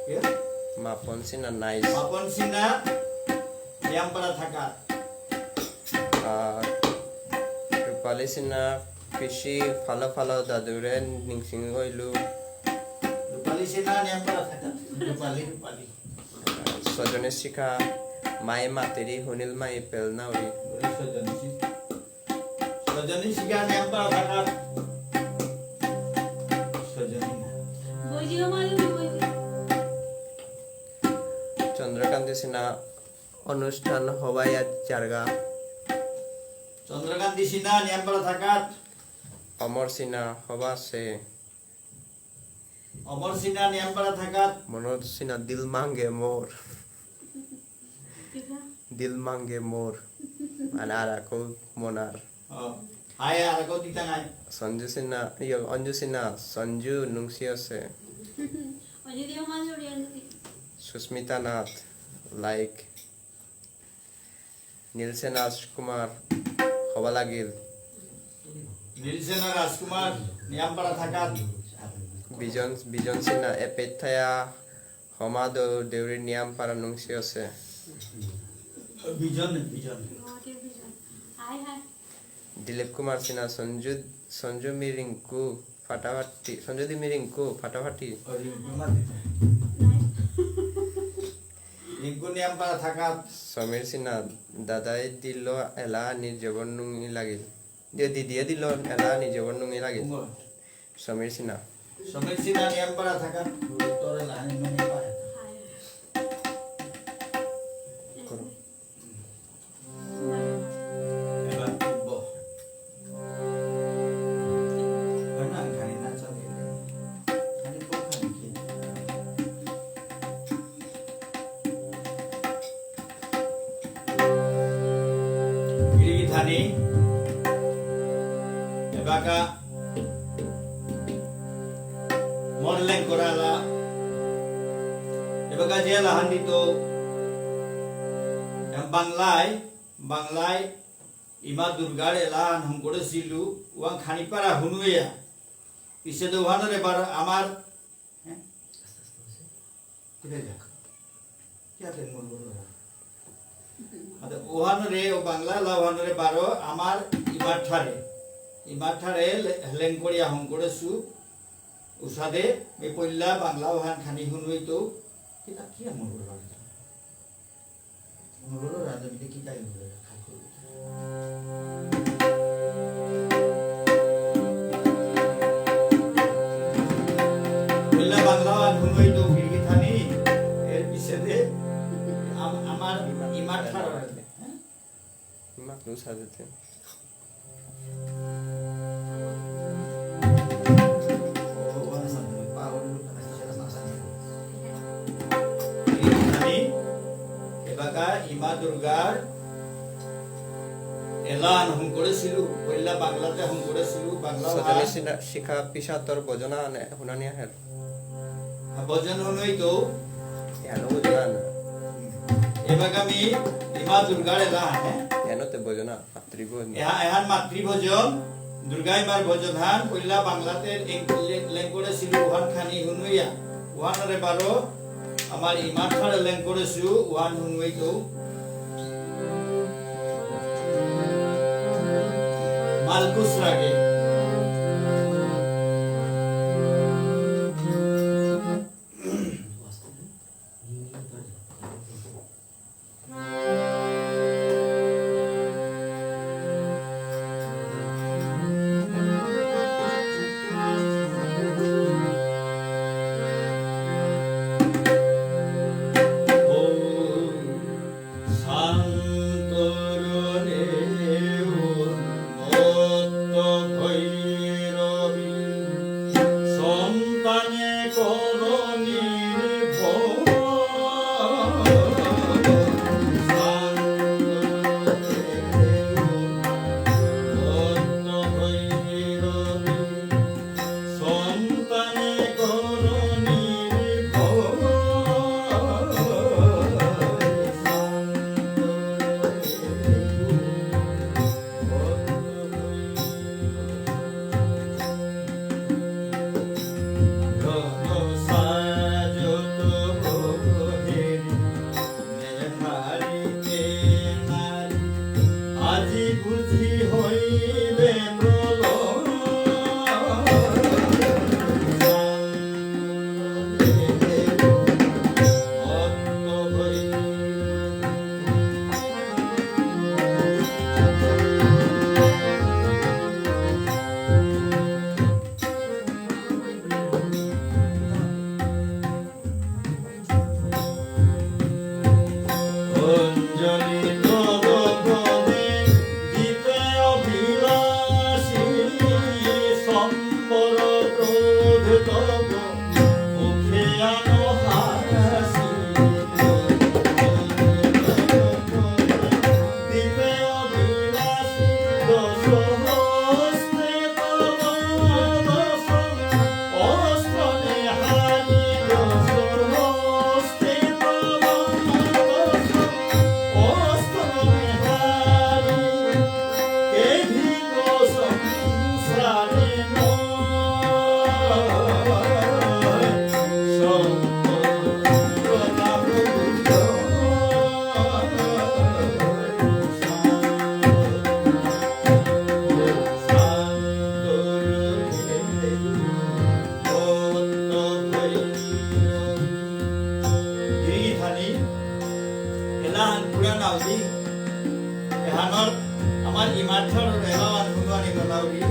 কে? মাপন সিনহা, nice। মাপন সিনহা, নিয়ামপারা থাকাত। আহ, রূপালী সিনহা, কৃষি, ফালো ফালো দাদুরে, নিংসিং হইলু। রূপালী সিনহা, নিয়ামপারা থাকাত। রূপালী, রূপালী। সজনী শিখা, মায়ে মাতেরি, হুনিল মায়ে পেল নাউরি। সজনী শিখা। সজনী শিখা নিয়ামপারা থাকাত। সজনী না। বইজিও মালুম, বইজিও। চন্দ্রকান্তি সিনহা, অনুষ্ঠান হবাই আজ জারগা। চন্দ্রকান্তি সিনহা নিয়ামপারা থাকাত। অমর সিনহা, হবা সে। অমর সিনহা নিয়ামপারা থাকাত। মনোজ সিনহা, দিল মাঙ্গে মোর। কিতা? দিল মাঙ্গে মোর। মানে আর আকো মনার। ও, হাই আর আকো দিতা নাই। সঞ্জু সিনহা, ইয়ো, অঞ্জু সিনহা, সঞ্জু নুংসি আছে। অঞ্জু দিও মাঞ্জুরি, অঞ্জু দি। সুস্মিতা নাথ, like। নীলসেনা রাজকুমার, হবা লাগিল। নীলসেনা রাজকুমার, নিয়ামপারা থাকাত। বিজন, বিজন সিনহা, এপেথায়া, হমা দৌ-, দেউরি নিয়ামপারা নুংসি আছে। বিজন, বিজন। Hi, hi. দিলীপ কুমার সিনহা, সঞ্জু, সঞ্জু মি রিঙ্কু, ফাটাফাটি, সঞ্জু দি মি রিঙ্কু, ফাটাফাটি। ও, রিঙ্কু মাতি। রিঙ্কু নিয়ামপারা থাকাত। সমীর সিনহা, দাদাই দিল এলা নিজবর নুঙি লাগিল। দিদি, দিদিয়ে দিল এলা নিজবর নুঙি লাগিল। উমর। সমীর সিনহা। সমীর সিনহা নিয়ামপারা থাকাত। তোর লাইন মানে পায়। করো। এবার উঠব। হয় না, গাড়ি না চালিয়ে। খালি বউ খালি কি? গিরিগিথানি। এবাকা মডেলিং করালা। এবাকা যে লাহান্দিত বাংলায়, বাংলায় ইমা দুর্গার এলাহান হঙকরেসিলু, ওয়াং খানিপারা হুনুয়া। পিছে দে ওহানরে বারো আমার, হ্যাঁ? কিতা যা? কিয়া তে মন বলো? আতে ওহানরে, ও বাংলা লা ওহানরে বারো আমার ইমাঠারে। ইমাঠারে লে-, লেংকরিয়া হঙকরেসু, উসাদে, মে পইলা বাংলা ওহান খানি হুনুইতো, কিতা কিয়া মন বলো? বুললা বাংলা আর হুনুই তো গিরি গিথানি, এর পিছেদে আম-, আমার ইমাঠার, হ্যাঁ? ইমাক নুসাদেতে। আমি এবাকা ইমা দুর্গার এলান হঙকরেসিলু, পইলা বাংলাতে হঙকরেসিলু, বাংলা সজনী ভাষা। সিনা-, শিখা পিসা তোর ভজন আনে, হুনানি আহের। হ্যাঁ, ভজন হুনুই তো। এহানো ভজন আনে। এবাকা আমি ইমা দুর্গার এলান, হ্যাঁ? এহানো তে ভজন আনে। মাতৃভোজন। এহা-, এহান মাতৃভোজন, দুর্গা ইমার ভোজন হান, পইলা বাংলাতে লেং-, লেং-, লেংকরেসিলু ওহান খানি হুনুইয়া, ওহানরে বারো, আমার ইমার ঠারে লেংকরেসু, ওহান হুনুই তো। মালকুস রাগে। এহানর আমার ইমাঠর এলাহান হুনুয়ানি গলাউরি।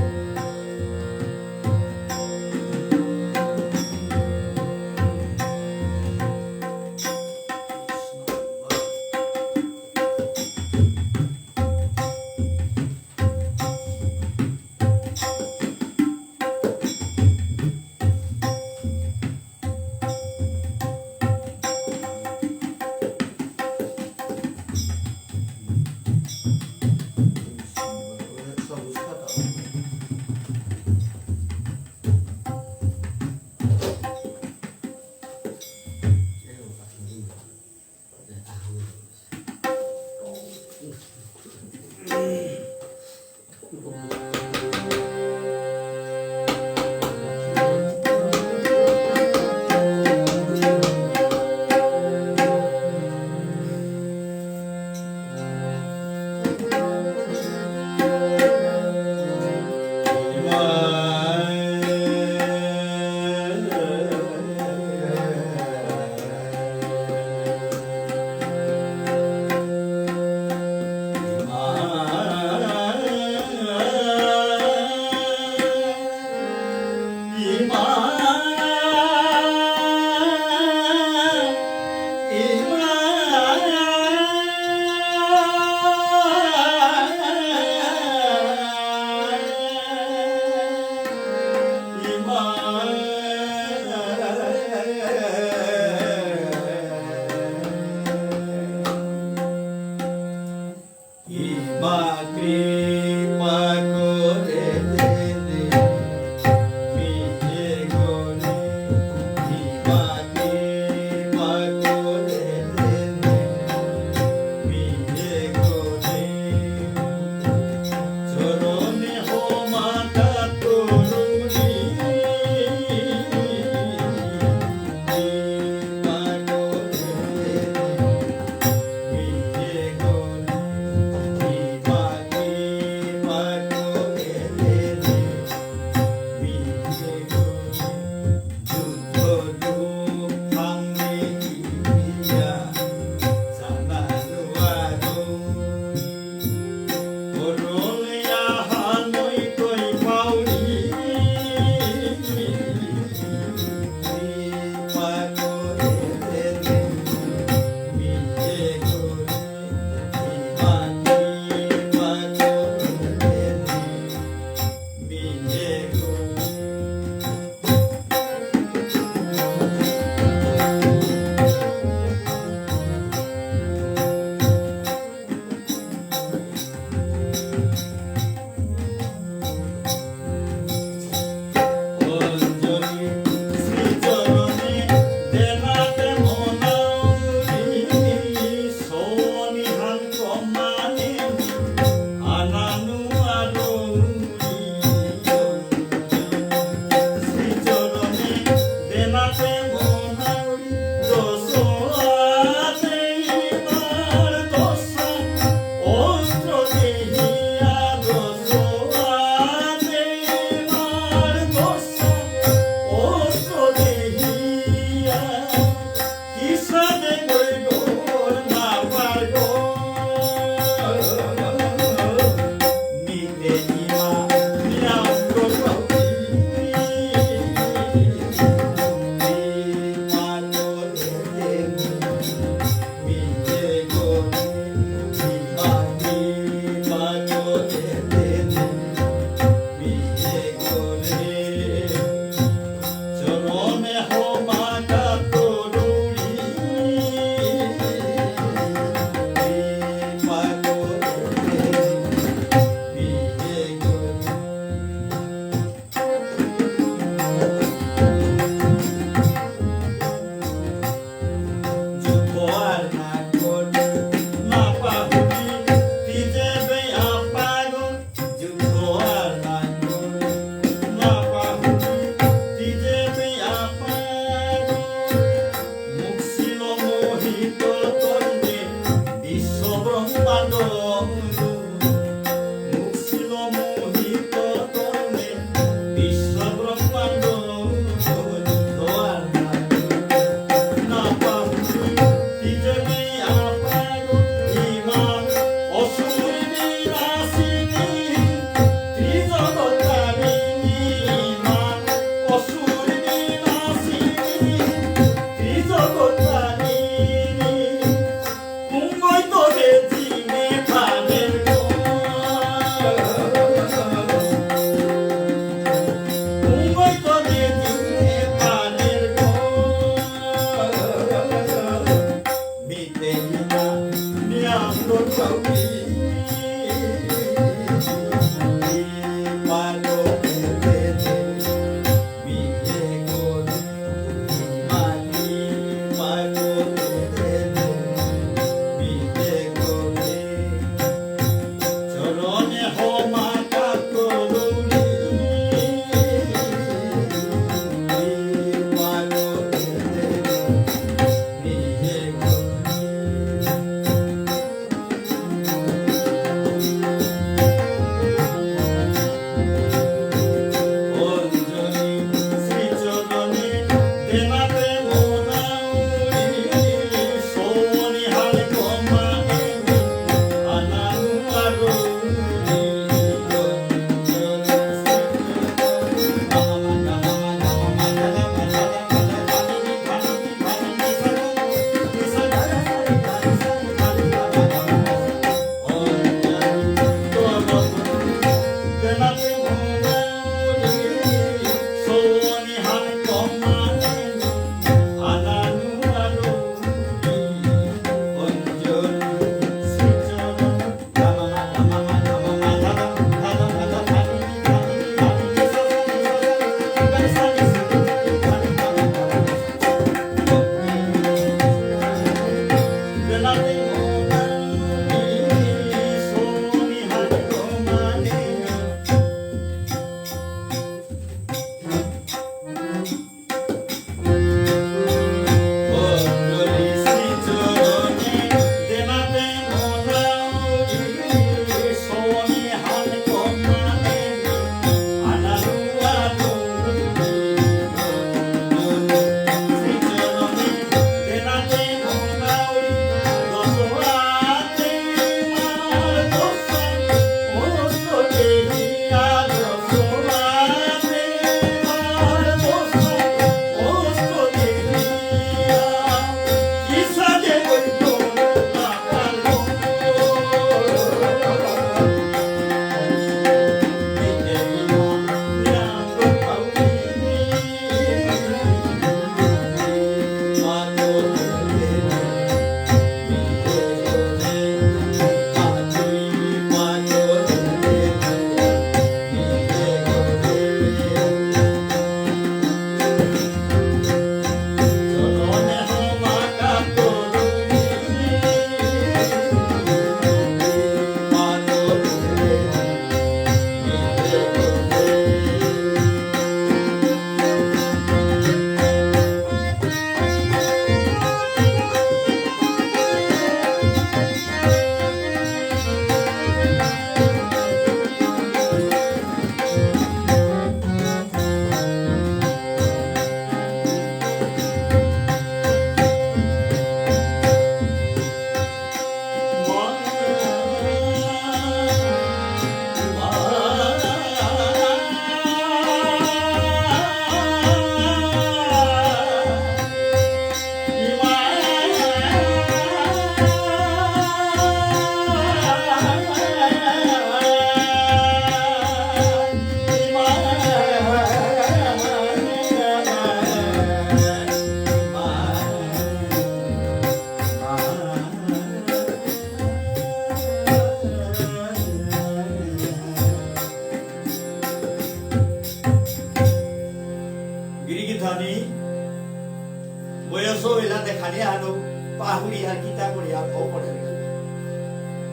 পাহুরি আর কিতা করি আর ও করে।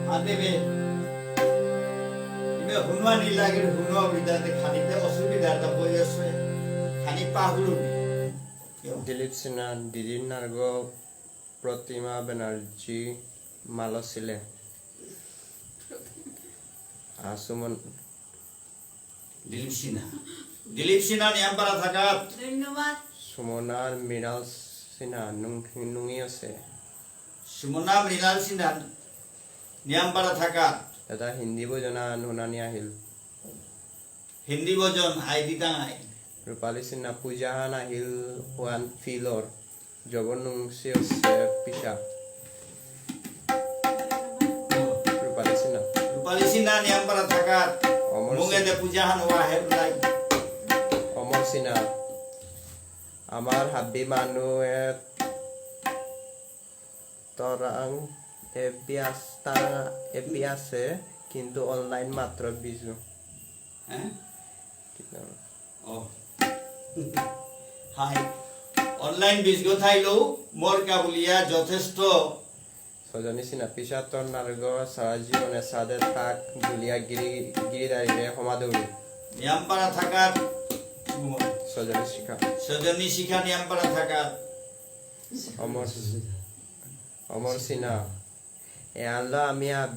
আতে বে। ইমে হুনুয়া নি লাগে, হুনুয়া উড়িদাতে খানিতে অসুবিধা তা বই আছে। খানি পাহুরু। দিলীপ সিনহা, দিদির নার্গ, প্রতিমা ব্যানার্জি, মালসিলে। আ, সুমন। দিলীপ সিনহা। দিলীপ সিনহা নিয়ামপারা থাকাত। ধন্যবাদ। সুমনার মৃণাল সিনহা নুং-, নুঙি আছে। সুমনা মৃণাল সিনহা নিয়ামপারা থাকাত। দাদা হিন্দি ভোজন আহান হুনানি আহিল। হিন্দি ভোজন আই দিতাঙাই। রূপালী সিনহা পূজা আহান আহিল ওয়ান ফিলর। জবর নুংসি অসে পিসা। রূপালী সিনহা। রূপালী সিনহা নিয়ামপারা থাকাত। অমর মুঙে সিন- দে পূজা হান ওয়া হেরলাই। অমর সিনহা। আমার হাব্বি মানু এ তরাং এফবি আস্তা এফবি আছে, কিন্তু অনলাইন মাত্র বিজু। হ্যাঁ? কি নাম? ও। হাই। অনলাইন বিজগো থাইলেও মোর কাবুলিয়া যথেষ্ট। সজনী সিনহা পিসা তোর নারগ সারা জীবনে সাদে থাক বুলিয়া গিরি, গিরিদারিরে হমাদৌরি। নিয়ামপারা থাকাত। সজনী শিখা। সজনী শিখা নিয়ামপারা থাকাত। অমর, অমর সিনহা। এ আনলো আমি আব-,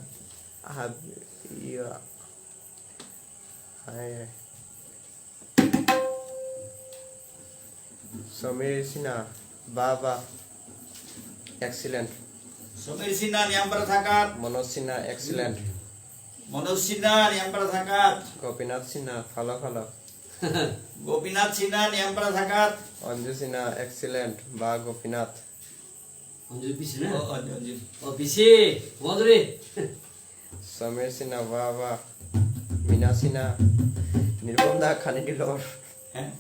আব-, ইয়া, হায়। সমীর সিনহা, বাহ, বাহ। Excellent। সমীর সিনহা নিয়ামপারা থাকাত। মনোজ সিনহা, excellent। মনোজ সিনহা নিয়ামপারা থাকাত। গোপীনাথ সিনহা, follow, follow। গোপীনাথ সিনহা নিয়ামপারা থাকাত। অঞ্জু সিনহা, excellent, বাহ গোপীনাথ। অঞ্জু পিসি না? ও, অঞ্জু, অঞ্জু। ও, পিসি, মধুরী। সমীর সিনহা, বাহ, বাহ। মিনা সিনহা, নির্বন্ধা খানি দিল। হ্যাঁ?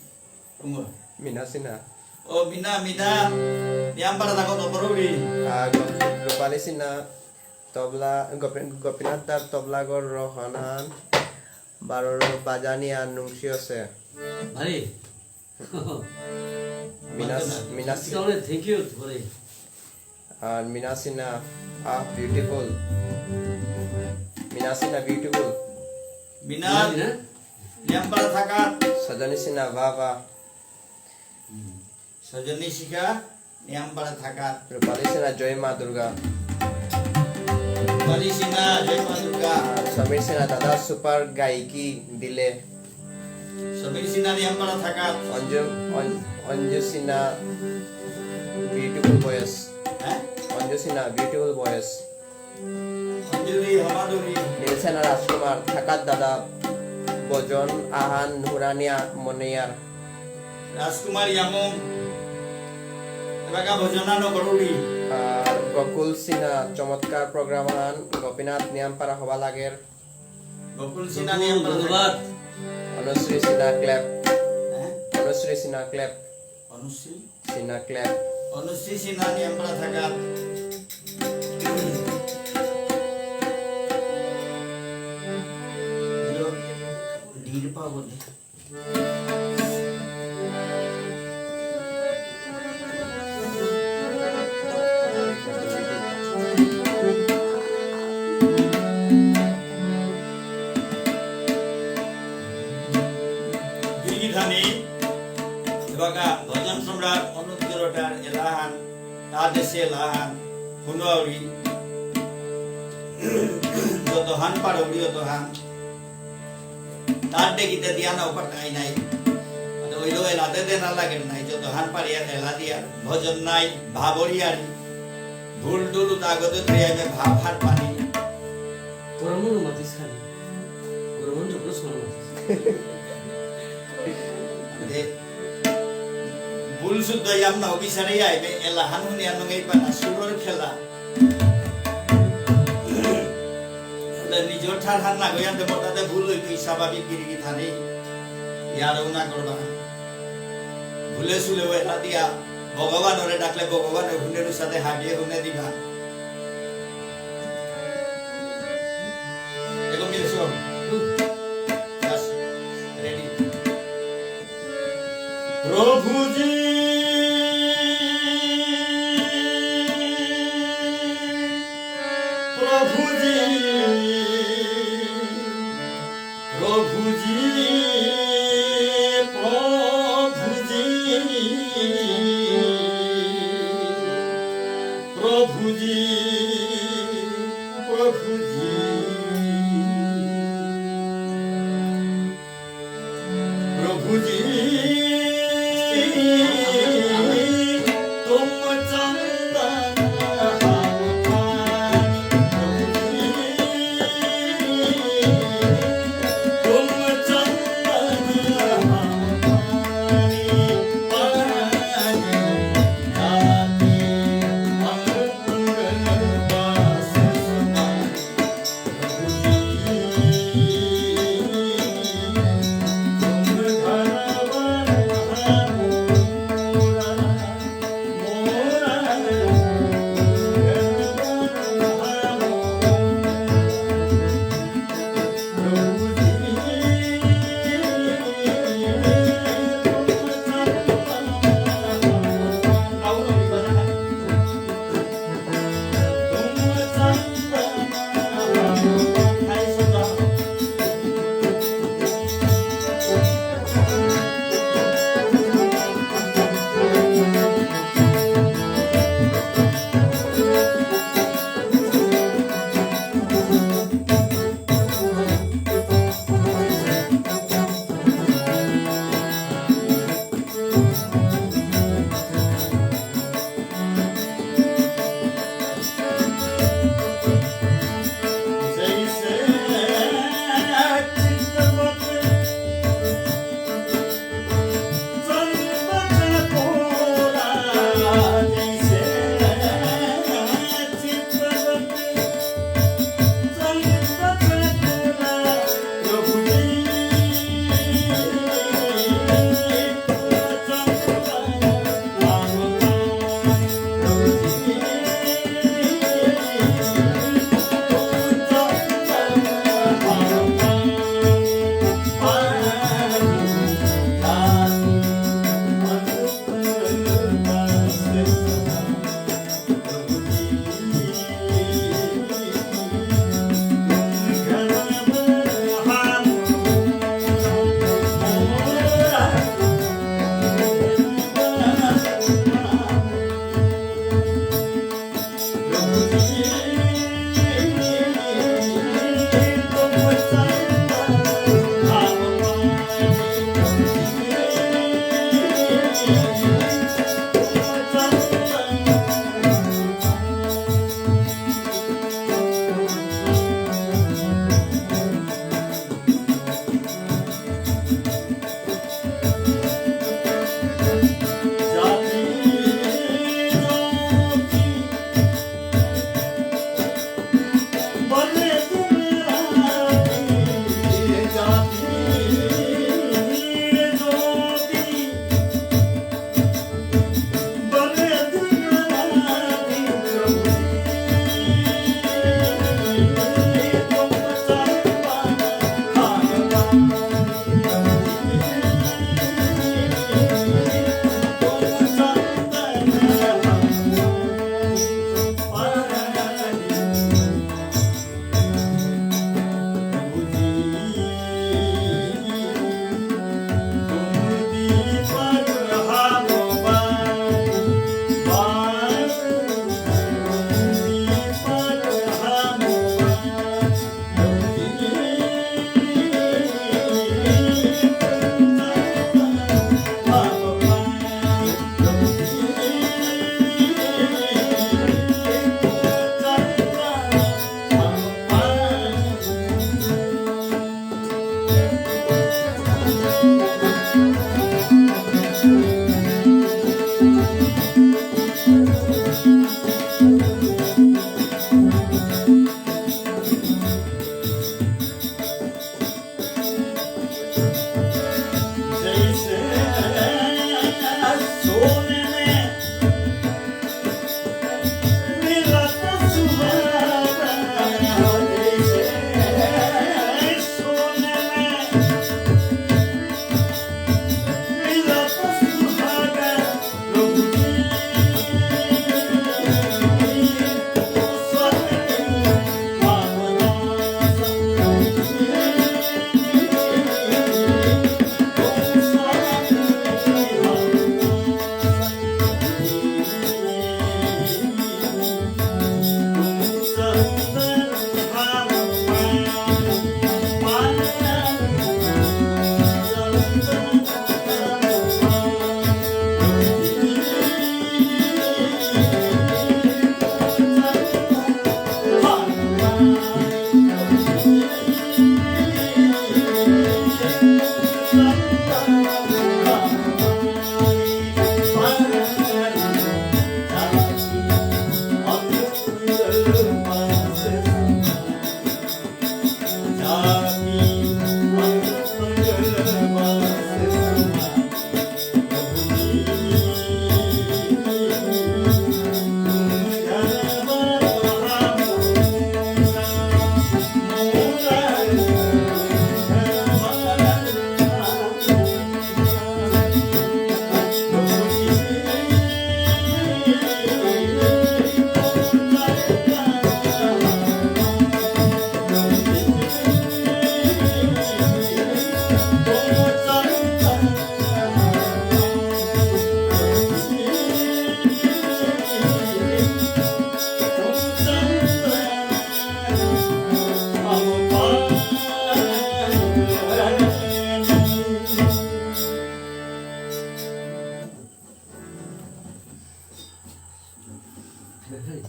কুমোর? মিনা সিনহা। ও, মিনা, মিনা। নিয়ামপারা থাকাত অপরৌরি। আ, গোপ-, গোপালী সিনহা, তবলা, গোপী-, গোপীনাথ দার তবলাগর রহনান, বারোর বাজানি আর নুংসি আছে। ভাই। মিনাস-, মিনাস-, ঠিক আছে, thank you, ভাই। আর মিনা সিনহা, আহ, beautiful। মিনা সিনহা, beautiful। মিনা, মিনা, মিনা? নিয়ামপারা থাকাত। সজনী সিনহা, বাহ, বাহ। হুম। সজনী শিখা, নিয়ামপারা থাকাত। রূপালী সিনহা, জয় মা দুর্গা। রূপালী সিনহা, জয় মা দুর্গা। আর সমীর সিনহা, দাদা super গায়কি দিলে। সমীর সিনহা নিয়ামপারা থাকাত। অঞ্জু, অন-, অঞ্জু সিনহা, beautiful voice। হ্যাঁ? অঞ্জু সিনহা, beautiful voice। অঞ্জলি হমাদুরি। নীল সিনহা রাজকুমার, থাকাত দাদা, ভজন আহান হুনানিয়া মনেয়ার। রাজকুমার ইয়ামুং, এবাকা ভজন আহান করৌরি। আর গোকুল সিনহা, চমৎকার program আহান, গোপীনাথ নিয়ামপারা হবা লাগের। গোকুল সিনহা নিয়ামপারা, ধন্যবাদ। অনুশ্রী সিনহা clap। হ্যাঁ? অনুশ্রী সিনহা clap। অনুশ্রী? সিনহা clap। অনুশ্রী সিনহা নিয়ামপারা থাকাত। দিল, দিল পাবো নে। গিরিগিথানি, এবাকা ভজন সম্রাট অনুপ জলোটার এলাহান, তা দেশে এলাহান, হুনুয়াউরি, যতহান পারৌরি অতহান। তার দেখিতে দিয়া না ওপর তাই নাই। মানে ওই লোক এলাতে দেনা লাগে নাই, যতহান পারিয়া এলা দিয়া, ভজন নাই, ভাবরিয়ারি। ভুল টুল উতা আগতে থইয়া মে ভাব হার পানি। গরম মনে মাতিস খালি। গরম মনে জবরদস্ত মনে মাতিস। দে, ভুল শুদ্ধ ইয়াম না অভিসারে আইবে, এলা হানুনি আনুঙ্গেই পানা, সুরর খেলা। তে নিজর ঠার হার না গয়ান দে মতাতে ভুল হইতো, স্বাভাবিক গিরিগিথানি। ইয়ারও না করবা। ভুলে সুলে ওই রাতিয়া ভগবানরে ডাকলে ভগবান হুনের সাথে হাবিয়ে হুনে দিবা। এগো মিলে সব। Just ready। প্রভু জি। প্রভু জি, প্রভু জি, প্রভু জি, তুম চন্দন হাম পানি, প্রভু জি, তুম চন্দন হাম পানি, পানি।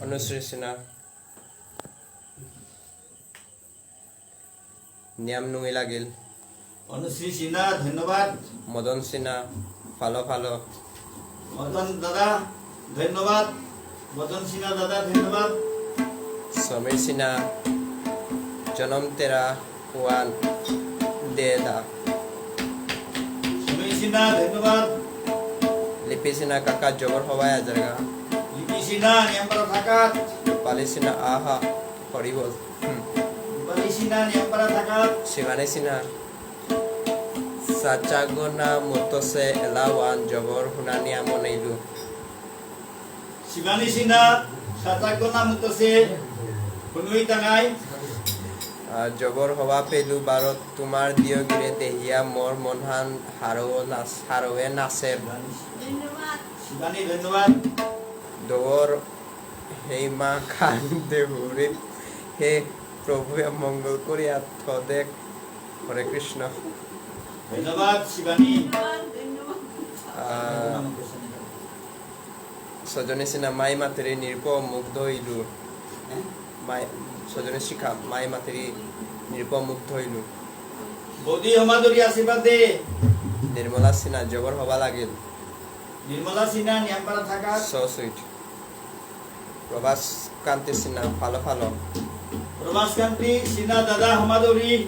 অনুশ্রী সিনহা, নিয়াম নুঙি লাগিল। অনুশ্রী সিনহা, ধন্যবাদ। মদন সিনহা, ফালো ফালো। মদন দাদা, ধন্যবাদ। মদন সিনহা দাদা, ধন্যবাদ। সমীর সিনহা, জনম তেরা ওয়ান দে দা। সমীর সিনহা, ধন্যবাদ। লিপি সিনহা, কাকা জবর হবাই আজারগা। লিপি সিনহা, নিয়ামপারা থাকাত। রূপালী সিনহা, আহা, হরি বল। হুম। রূপালী সিনহা, নিয়ামপারা থাকাত। শিবানী সিনহা, সাচাগনা মুতসে এলাওয়ান জবর হুনানি আমনেইলু। শিবানী সিনহা, সাচাগনা মুতসে হুনুই তাঙাই। আহ, জবর হবা পেলু বারো তোমার দিয়গিরে দেহিয়া মোর মনহান হারৌ নাচ-, হারৌয়ে নাচের। শিবানী, ধন্যবাদ। দৌর হেইমা খান দেহুরি, হে প্রভু মঙ্গল করিয়া থদেক। হরে কৃষ্ণ। ধন্যবাদ, শিবানী। আহ, সজনী সিনহা, মাই মাতেরি নিরুপ মুগ্ধ হইলু। হ্যাঁ? মাই, সজনী শিখা, মাই মাতেরি নিরুপ মুগ্ধ হইলু। বৌদি হমাদুরি আশীর্বাদ দে। নির্মলা সিনহা, জবর হবা লাগিল। নির্মলা সিনহা, নিয়ামপারা থাকাত। So sweet. প্রভাস কান্তি সিনহা, ফালো ফালো। প্রভাস কান্তি সিনহা, দাদা হমাদুরি।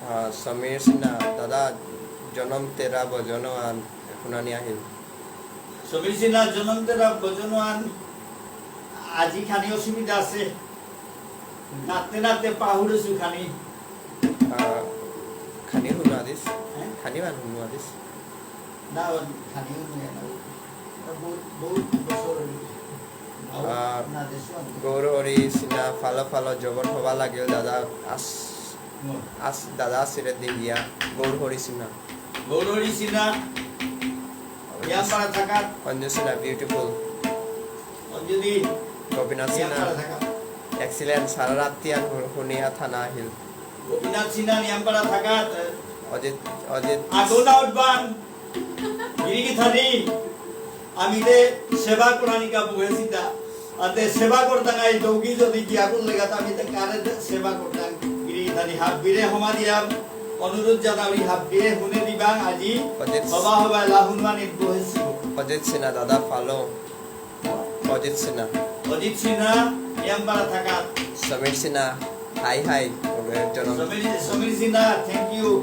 আহ, সমীর সিনহা, দাদা জনম তেরা ভজন আন, হুনানি আহিল। সমীর সিনহা, জনম তেরা ভজন আন, আজি খানি অসুবিধা আছে। নাতে নাতে পাহুরেসু খানি। আহ, খানি হুনুয়া দিস। হ্যাঁ? খানি মান হুনুয়া দিস। না, খানি হুনুয়া না। বহুত, বহুত বছর হইল। আহ, না দেশো আমি। গৌর হরি সিনহা, ফালো ফালো, জবর হবা লাগিল, দাদা আস-, হুম। আস-, দাদা আসিরে দেহিয়া, গৌর হরি সিনহা। গৌর হরি সিনহা। নিয়ামপারা থাকাত। অঞ্জু সিনহা, beautiful। অঞ্জলি। গোপীনাথ সিনহা। নিয়ামপারা থাকাত। Excellent, সারা রাতি আর হু-, হুনিয়া থানা আহিল। গোপীনাথ সিনহা, নিয়ামপারা থাকাত। অজিত, অজিত। আগোনা উঠবান। গিরিগিথানি। আমি দে সেবা করানিকা বহেসিতা। আতে সেবা করতাঙাই দৌগি যদি গিয়া করলেগা তা আমি তে কারে দে সেবা করতাঙ। গিরিগিথানি হাব্বিরে হমা দিয়া অনুরোধ জানাউরি হাব্বিরে হুনে দিবাং আজি। অজিত। হবা হবা এলা হুনুয়ানি বহেসিব। অজিত সিনহা দাদা ফালো। অজিত সিনহা। অজিত সিনহা, নিয়ামপারা থাকাত। সমীর সিনহা, হাই হাই, ওদের জনম। সমীর, সমীর সিনহা, thank you।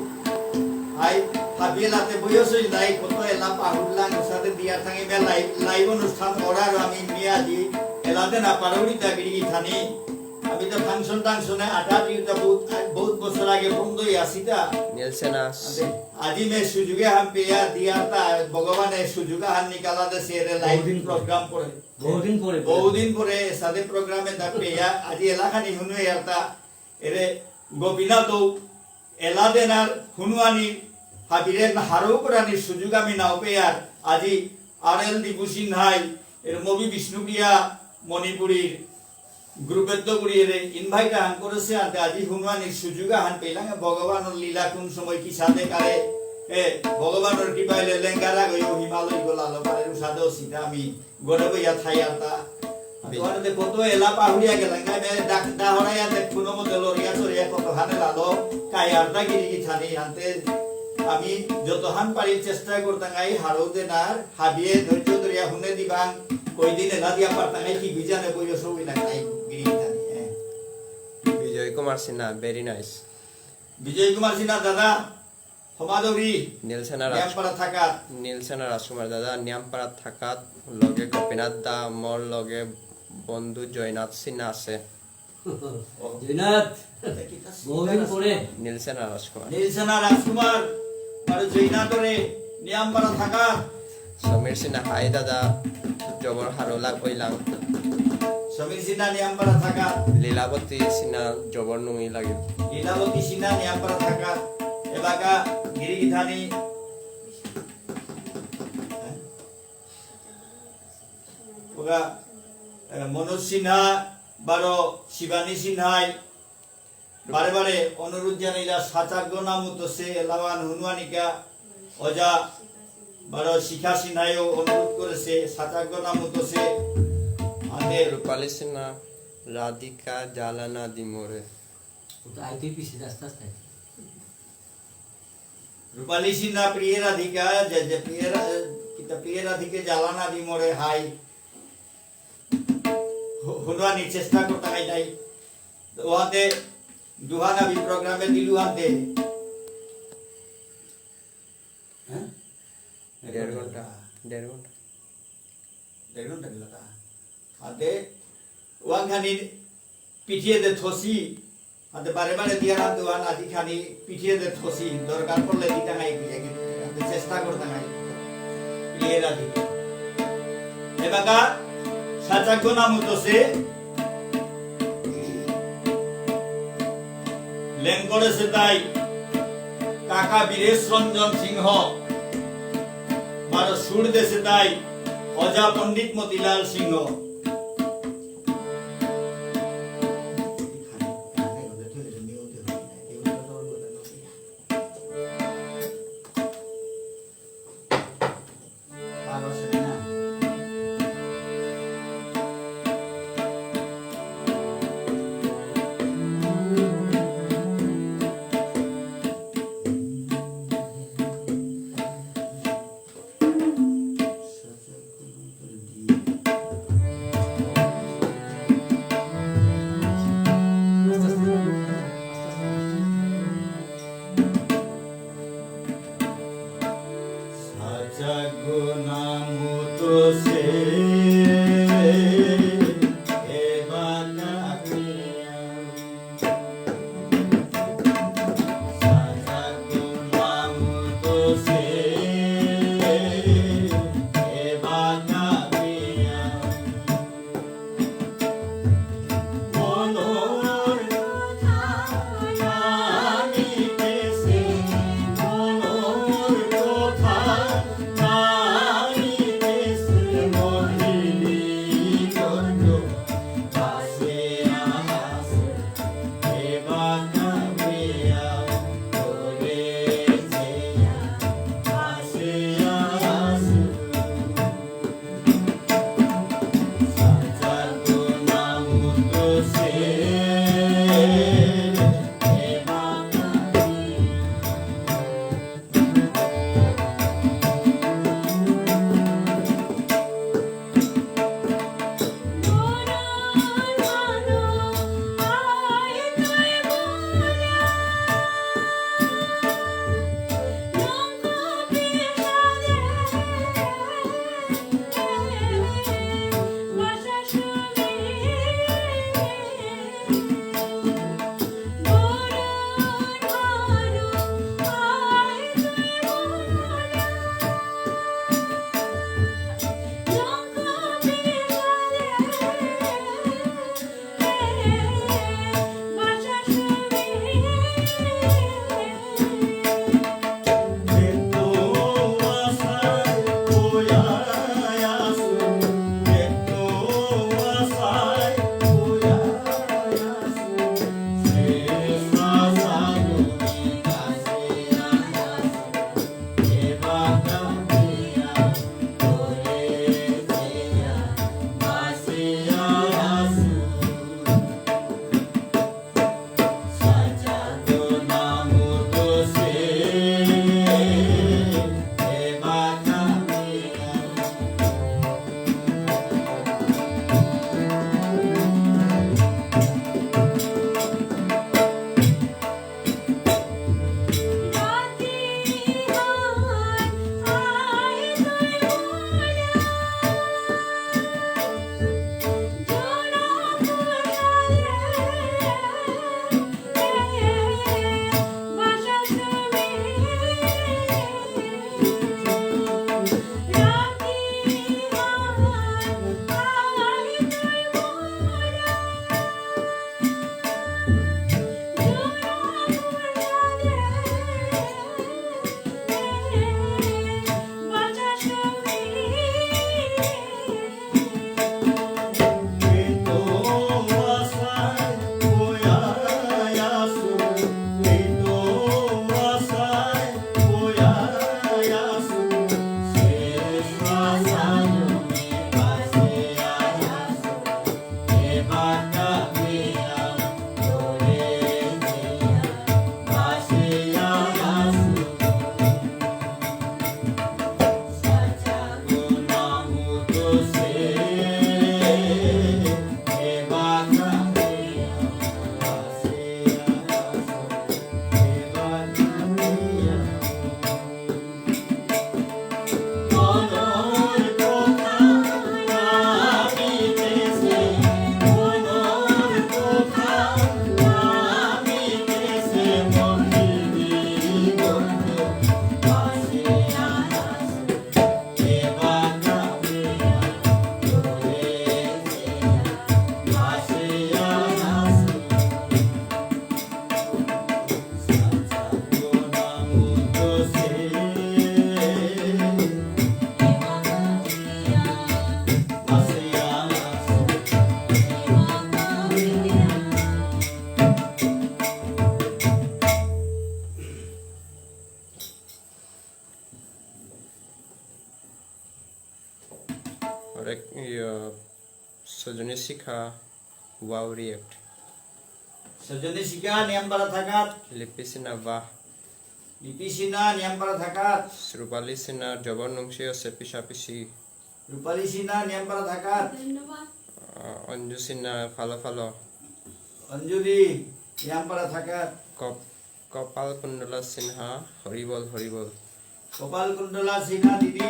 হাই, হাবিয়ে লাতে বয়স হইল নাই, কত এলা পাহুরলাং, ওসাদে দিয়া থাকি বে live, live অনুষ্ঠান করার আমি মিয়া দি, এলাতে না পারৌরি তা গিরিগিথানি। আমি তো function টাংশনে আটা দিউতা বহুত, বহুত বছর আগে বন্ধ হয়ে আসি তা। নীল সিনহা। আদে, আজি মে সুযোগ এহান পেয়া দিয়া তা, ভগবানে সুযোগ এহান নিকালা দেসে এরে live বহুদিন পরে। Program করে। বহুদিন পরে। বহুদিন পরে সাদে program এতা পেয়া, আজি এলাখানি হুনু ইয়ারতা, এরে গোপীনাথ এলা দেনার হুনুয়ানি হাবিরে হারৌ করানির সুযোগ আমি নাও পেয়ার, আজি আর এল ডিপু সিনহাই, এর মবি বিষ্ণুপ্রিয়া মণিপুরীর group এত্ত করি এরে invite আহান করেসে, আনতে আজি হুনুয়ানির সুযোগ আহান পেলাম। ভগবানর লীলা কোন সময় কি সাদে কারে, এ, ভগবানর কৃপায় লে লেঙ্গারা গয়ো হিমালয় গোলালো পারে উসাদে সিধা আমি গরে বইয়া থাই আতা। তোমার তে কত এলা পাহুরিয়া গেলাম, গাই মে ডাক, ডাহরাইয়া দেখ কোনো মতে লরিয়া চরিয়া কত হানে লালো, কাই আরতা গিরি গিথানি আনতে আমি যত হান পারি চেষ্টা করতাম, গাই হারৌ দেনার, হাবিয়ে ধৈর্য ধরিয়া হুনে দিবাং, কই দিন এলা দিয়া পারতাঙাই কি বিজানে বইল সবই না খাই গিরি খানি, হ্যাঁ। বিজয় কুমার সিনহা, very nice। বিজয় কুমার সিনহা দাদা, হমাদৌরি, নীল সেনা রাজ-, নিয়ামপাড়া থাকাত। নীল সেনা রাজকুমার দাদা, নিয়ামপাড়া থাকাত, লগে গোপীনাথ দা, মোর লগে বন্ধু জয়নাথ সিনহা আছে। জয়নাথ, বহুদিন পরে। নীলসেনা রাজকুমার। নীলসেনা রাজকুমার, বারো জৈনাতরে, নিয়ামপাড়া থাকা। সমীর সিনহা, হাই দাদা, জবর হারৌ লাগ অইলাং। সমীর সিনহা, নিয়ামপাড়া থাকা। লীলাবতী সিনহা, জবর নুঙি লাগিল। লীলাবতী সিনহা, নিয়ামপাড়া থাকা। এবাকা গিরি গিথানি। ওগা, এ, মনোজ সিনহা, বারো শিবানী সিনহাই, বারে বারে অনুরোধ জানাইলা, সাচাগ্য নাম তো সে এলাওয়ান হুনুয়ানিকা, ওজা, বারো শিখা সিনহাইও অনুরোধ করেসে, সাচাগ্য নাম তো সে, পালিসিনা রাধিকা জ্বালানা দি মোরে। ও তো আইতেই পিছে আস্তে আস্তে। রূপালী সিনহা প্রিয় রাধিকা, যে, যে প্রিয় রা-, কিতা প্রিয় রাধিকে জ্বালানা দি মোরে হাই। হো-, হনুয়ানি চেষ্টা করতে নাই নাই। ওহাতে দুহানা বি প্রোগ্রামে দিলু হাতে। হ্যাঁ? দেড় ঘন্টা, দেড় ঘন্টা। দেড় ঘন্টা দিল তা। হাতে ওয়ান খানি পিঠিয়ে দে থসি। হাতে বারে বারে দিয়া রাখতে ওয়ান আজি খানি পিঠিয়ে দে থসি। দরকার পড়লে দিতা নাই কি, কি, হাতে চেষ্টা করতে নাই। প্রিয় রাধিকা। এবাকা সাচাক্য নাম হতো সে লেংকরে সেতাই কাকা বীরেশ রঞ্জন সিংহ, বারো সুর দেসেতাই অজা পণ্ডিত মতিলাল সিংহ। শিখা, wow react. সজনী শিখা, নিয়াম পারা থাকাত। লিপি সিনহা, বাহ। লিপি সিনহা, নিয়াম পারা থাকাত। রূপালী সিনহা, জবর নুংশিয়সে পিশাপিশি। রূপালী সিনহা, নিয়াম পারা থাকাত। ধন্যবাদ। আহ, অঞ্জু সিনহা, ফালো ফালো। অঞ্জলি, নিয়াম পারা থাকাত। কপ-, কপাল কুণ্ডলা সিনহা, হরিবল হরিবল। কপাল কুণ্ডলা সিনহা দিদি,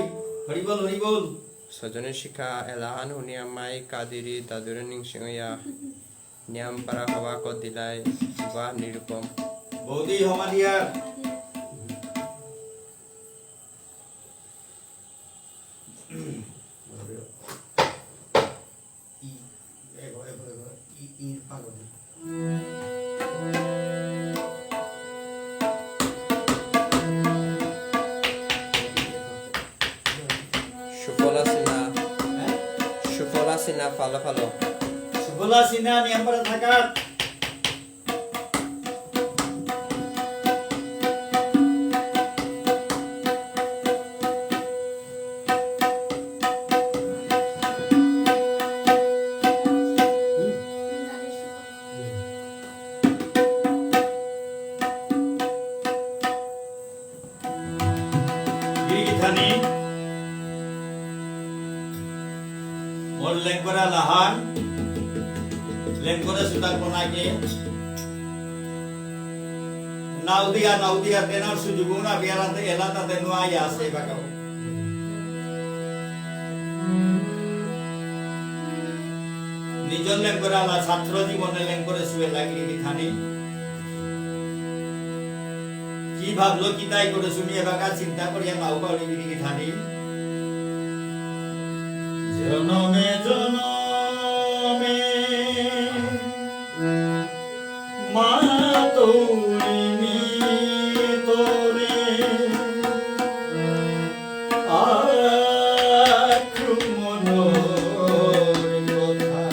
হরিবল হরিবল। সজনী শিখা, এলাহান হুনিয়া মাই কাদিরি দাদুরে নিংসিং অয়া। নিয়াম পারা হবা কদিলাই, বাহ নিরুপম। বৌদি হমাদিয়ার। ই, এগো, এগো, এগো, ই, ইর পাগল। সুফলা সিনহা। হ্যাঁ? সুফলা সিনহা, ফালো ফালো। সুফলা সিনহা, নিয়াম পারা থাকাত। গিরিগিথানি, মোর লেংকরা লাহান, লেংকরে সুতার কোনাকে, নাউদিয়া, নাউদিয়া, তেনার সুযোগ না বিয়ারাতে এলাতাতে নুয়াইয়া আসে বাগাও। নিজর লেংকরা লা ছাত্র জীবনে লেংকরে সুয়ে লাগিরি গিথানি। কি ভাবলো, কি তাই করে শুনিয়ে বাগা চিন্তা করিয়া নাও বাউরি বিনি গিথানি। জনমে জনমে মা তৌরি মি তরে আক্রমণর কথা।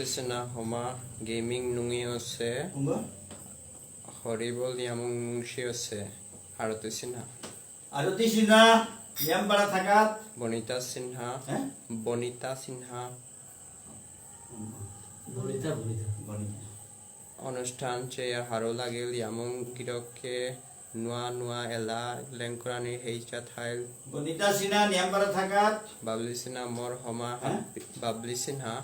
সিনহা হমা গেমিং নুঙি আছে। কুম্বা? হরিবল ইয়ামুং নুংশি আছে। আরতি সিনহা। আরতি সিনহা, নিয়ামপারা থাকাত। বনিতা সিনহা। হ্যাঁ? বনিতা সিনহা। বনিতা, বনিতা। বনিতা। অনুষ্ঠান চেয়া হারো লাগিল, ইয়ামুং গিরকে নুয়া নুয়া এলা লেংকরানি হেইচা থাইল। বনিতা সিনহা, নিয়ামপারা থাকাত। বাবলি সিনহা, মোর হমা হ্যাঁ? হাব্বি-, বাবলি সিনহা।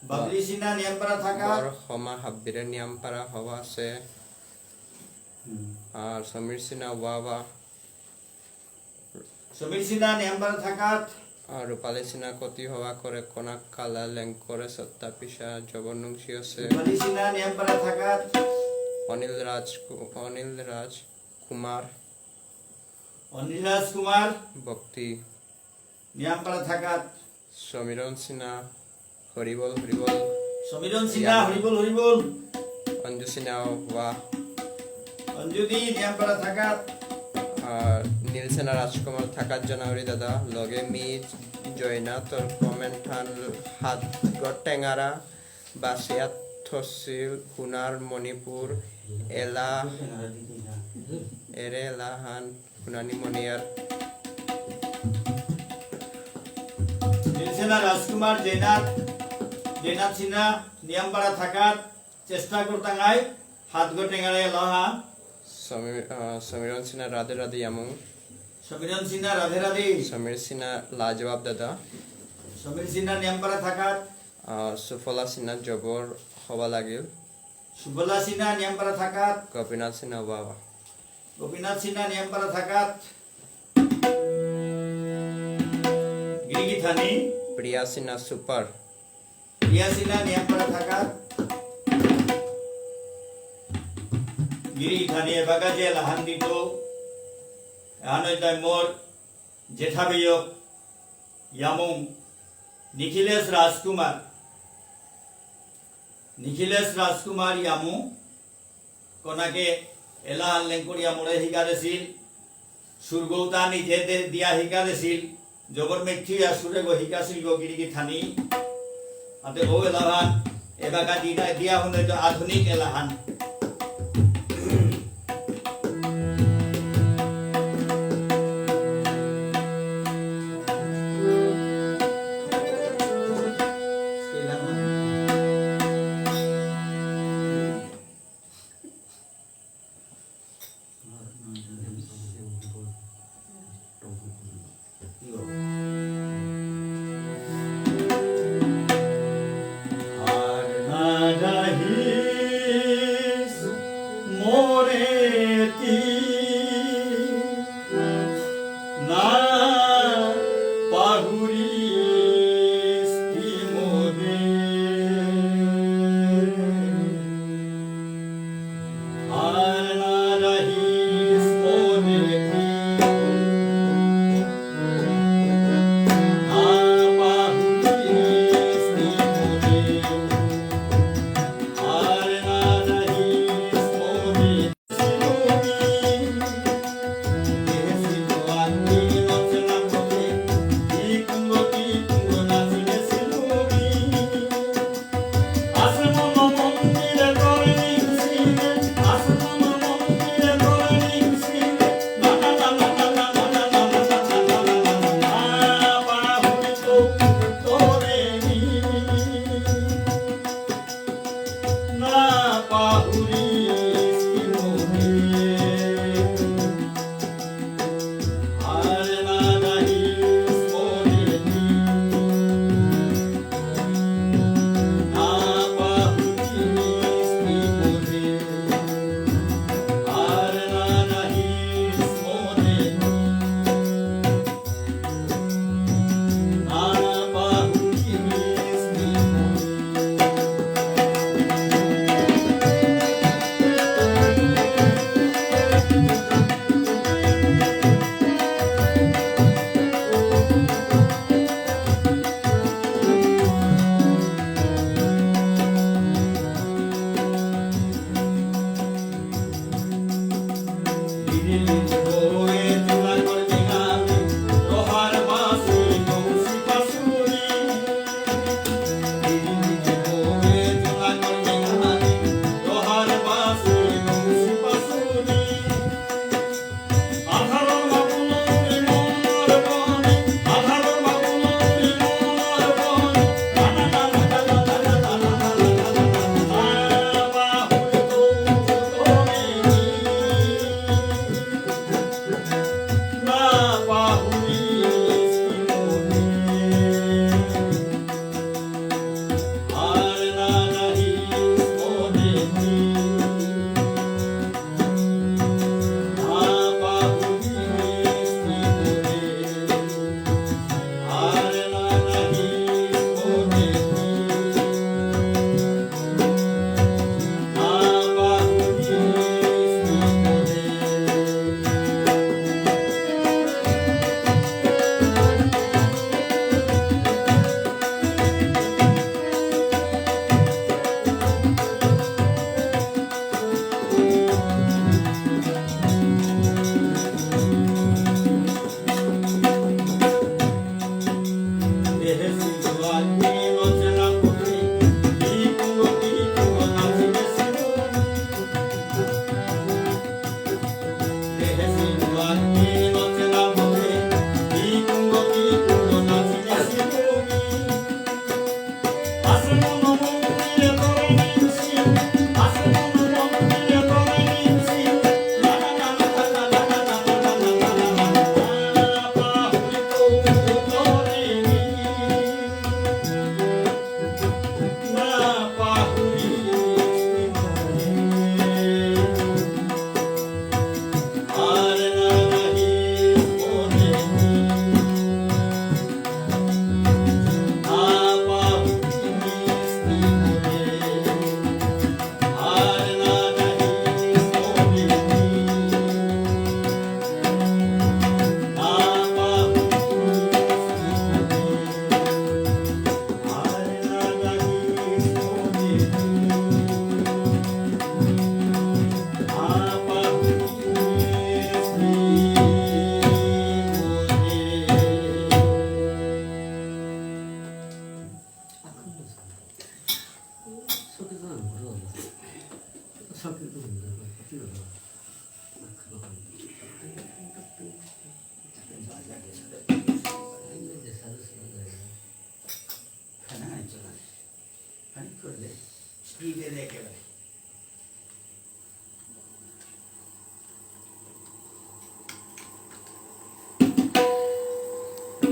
বাবলি সিনহা, নিয়ামপারা থাকাত। মোর হমা হাব্বিরে নিয়ামপারা হবা আছে। হুম। আর সমীর সিনহা, ওয়া ওয়া। সমীর সিনহা, নিয়ামপারা থাকাত। আর রূপালী সিনহা, কতি হবা করে, কনাক কালা লেংকরে, সত্তা পিসা, জবর নুংশি আছে। রূপালী সিনহা, নিয়ামপারা থাকাত। অনিল রাজ, অনিল রাজ কুমার। অনিল রাজ কুমার। ভক্তি। নিয়ামপারা থাকাত। সমীরণ সিনহা, হরিবল, হরিবল। সমীরণ সিনহা, ইয়ামুং। হরিবল, হরিবল। অঞ্জু সিনহা, ওয়া। অঞ্জু দি, নিয়ামপারা থাকাত। আহ, নীল সিনহা রাজকুমার থাকাত জানাউরি দাদা, লগে মি জয়না তোর comment হান হাত গট টেঙারা, বাসিয়া তহসিল, হুনার মণিপুর, এলা, এরে এলাহান, হুনানি মনিয়ার। নীল সিনহা রাজকুমার জয়নাথ, জয়নাথ সিনহা, নিয়ামপারা থাকাত, চেষ্টা করতাঙাই, হাত গো টেঙারে লহা। সমীর, আহ, সমীরণ সিনহা রাধে রাধে ইয়ামুং। সমীরণ সিনহা রাধে রাধে। সমীর সিনহা লাজবাব দাদা। সমীর সিনহা নিয়ামপারা থাকাত। আহ, সুফলা সিনহা জবর হবা লাগিল। সুফলা সিনহা নিয়ামপারা থাকাত। গোপীনাথ সিনহা ওয়া ওয়া। গোপীনাথ সিনহা নিয়ামপারা থাকাত। গিরিগিথানি। প্রিয়া সিনহা সুপার। প্রিয়া সিনহা নিয়ামপারা থাকাত। গিরিগিথানি এবাকা যে এলাহান দিত। এহান ইলতাই মোর জেঠা বেয়ক ইয়ামুং নিখিলেশ রাজকুমার। নিখিলেশ রাজকুমার ইয়ামুং কনাকে এলাহান লেংকরিয়া মোরে হিকা দেসিল, সুরগৌতা নিজে দে-, দিয়া হিকা দেসিল, জবর মেথি ইয়া সুরে গো হিকা সিল গো গিরিগিথানি। আতে ও এলাহান, এবাকা দিনা দিয়া হুনে তো আধুনিক এলাহান।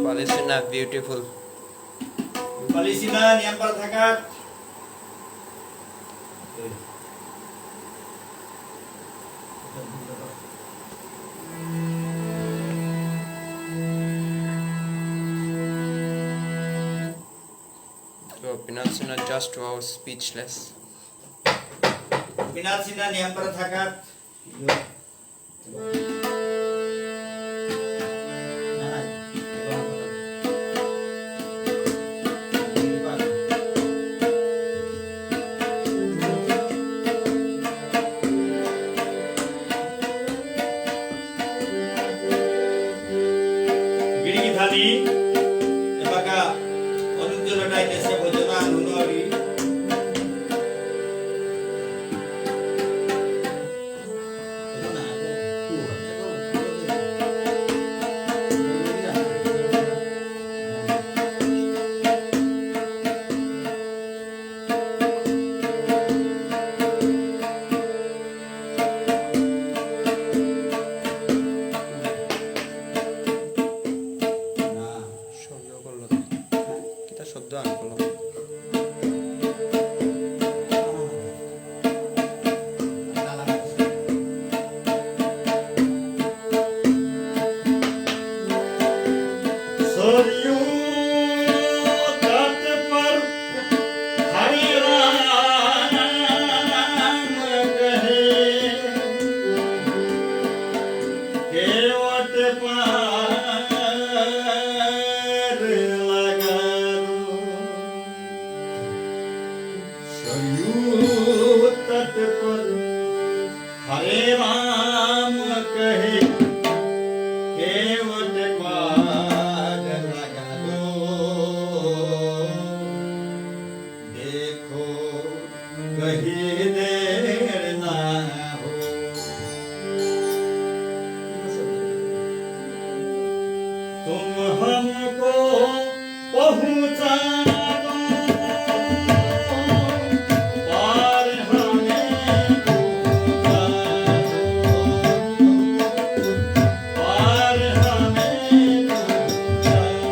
Palisina, beautiful. Palisina, নিয়াম পারা থাকাত। So, Pinal Sinha, just wow, speechless. Pinal Sinha, নিয়াম পারা থাকাত। গিরি গিথানি, এবাকা অনুজ্জ্বল ডাইলেসে ভোজনা নুনরি। শব্দ করলো তো। কিতা শব্দ আন করলো? सरयू तट पर हरे राम कहे, केवट पार लगा दो। सरयू तट पर हरे राम कहे, केवट पार लगा दो। देखो कहीं देर ना हो। तुम हमको पहुँचा दो, पार हमें पहुँचा दो, पार हमें पहुँचा दो।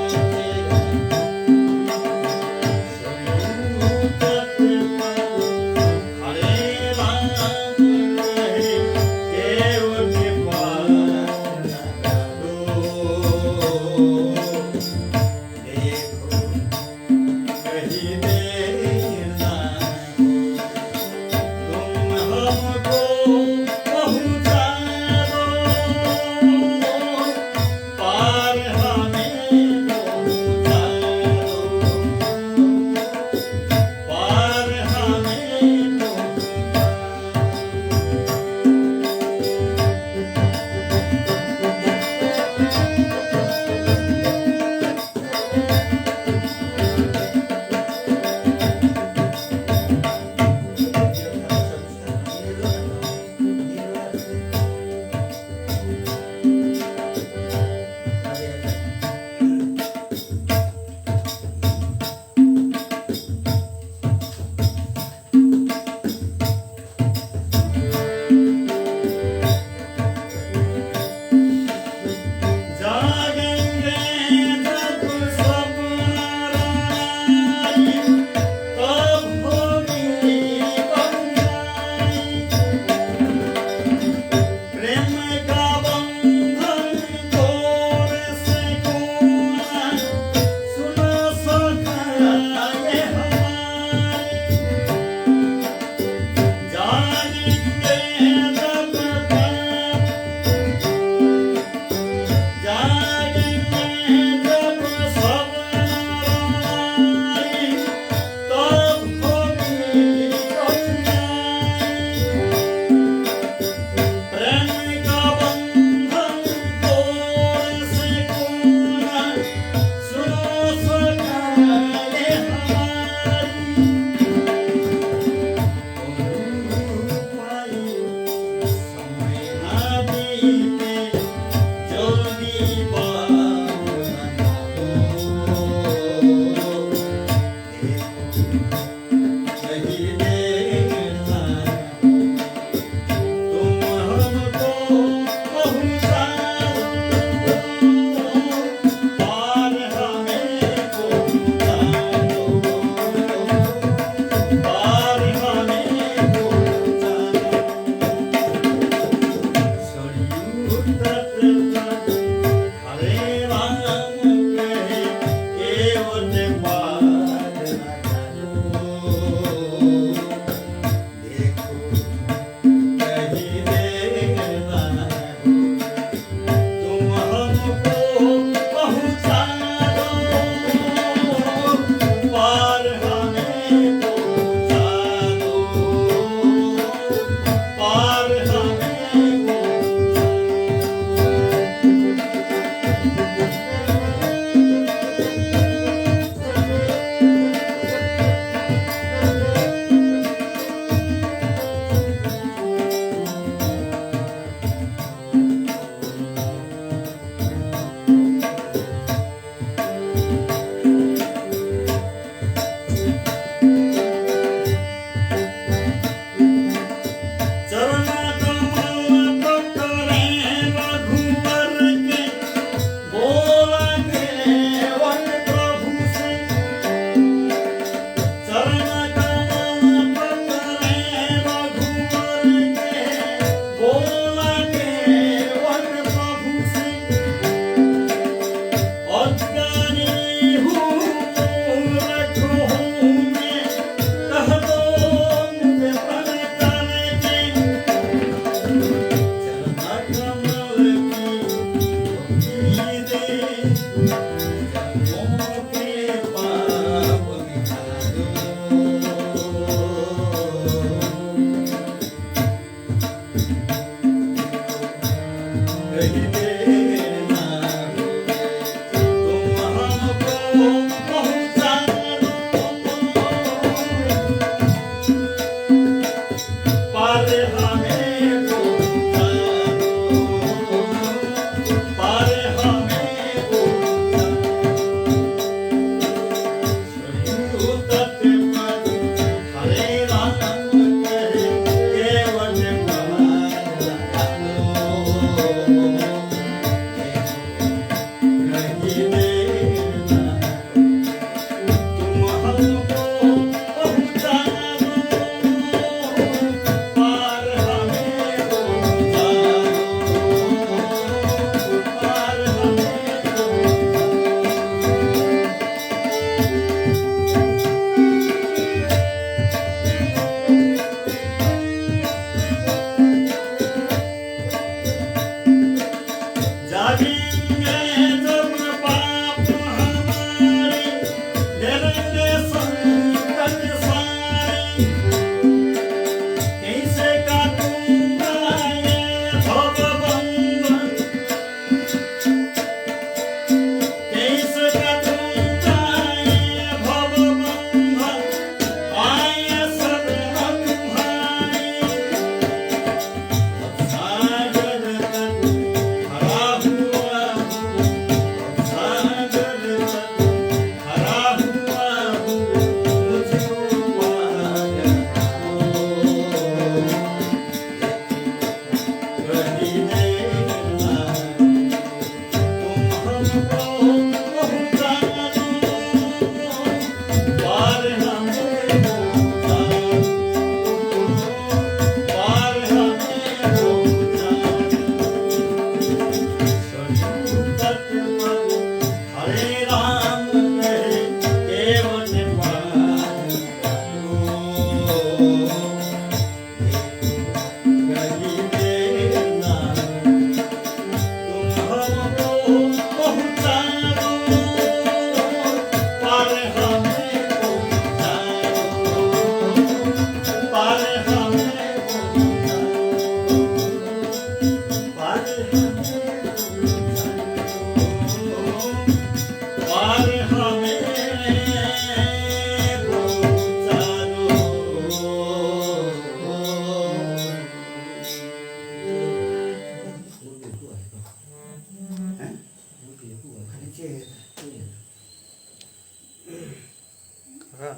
কাহা?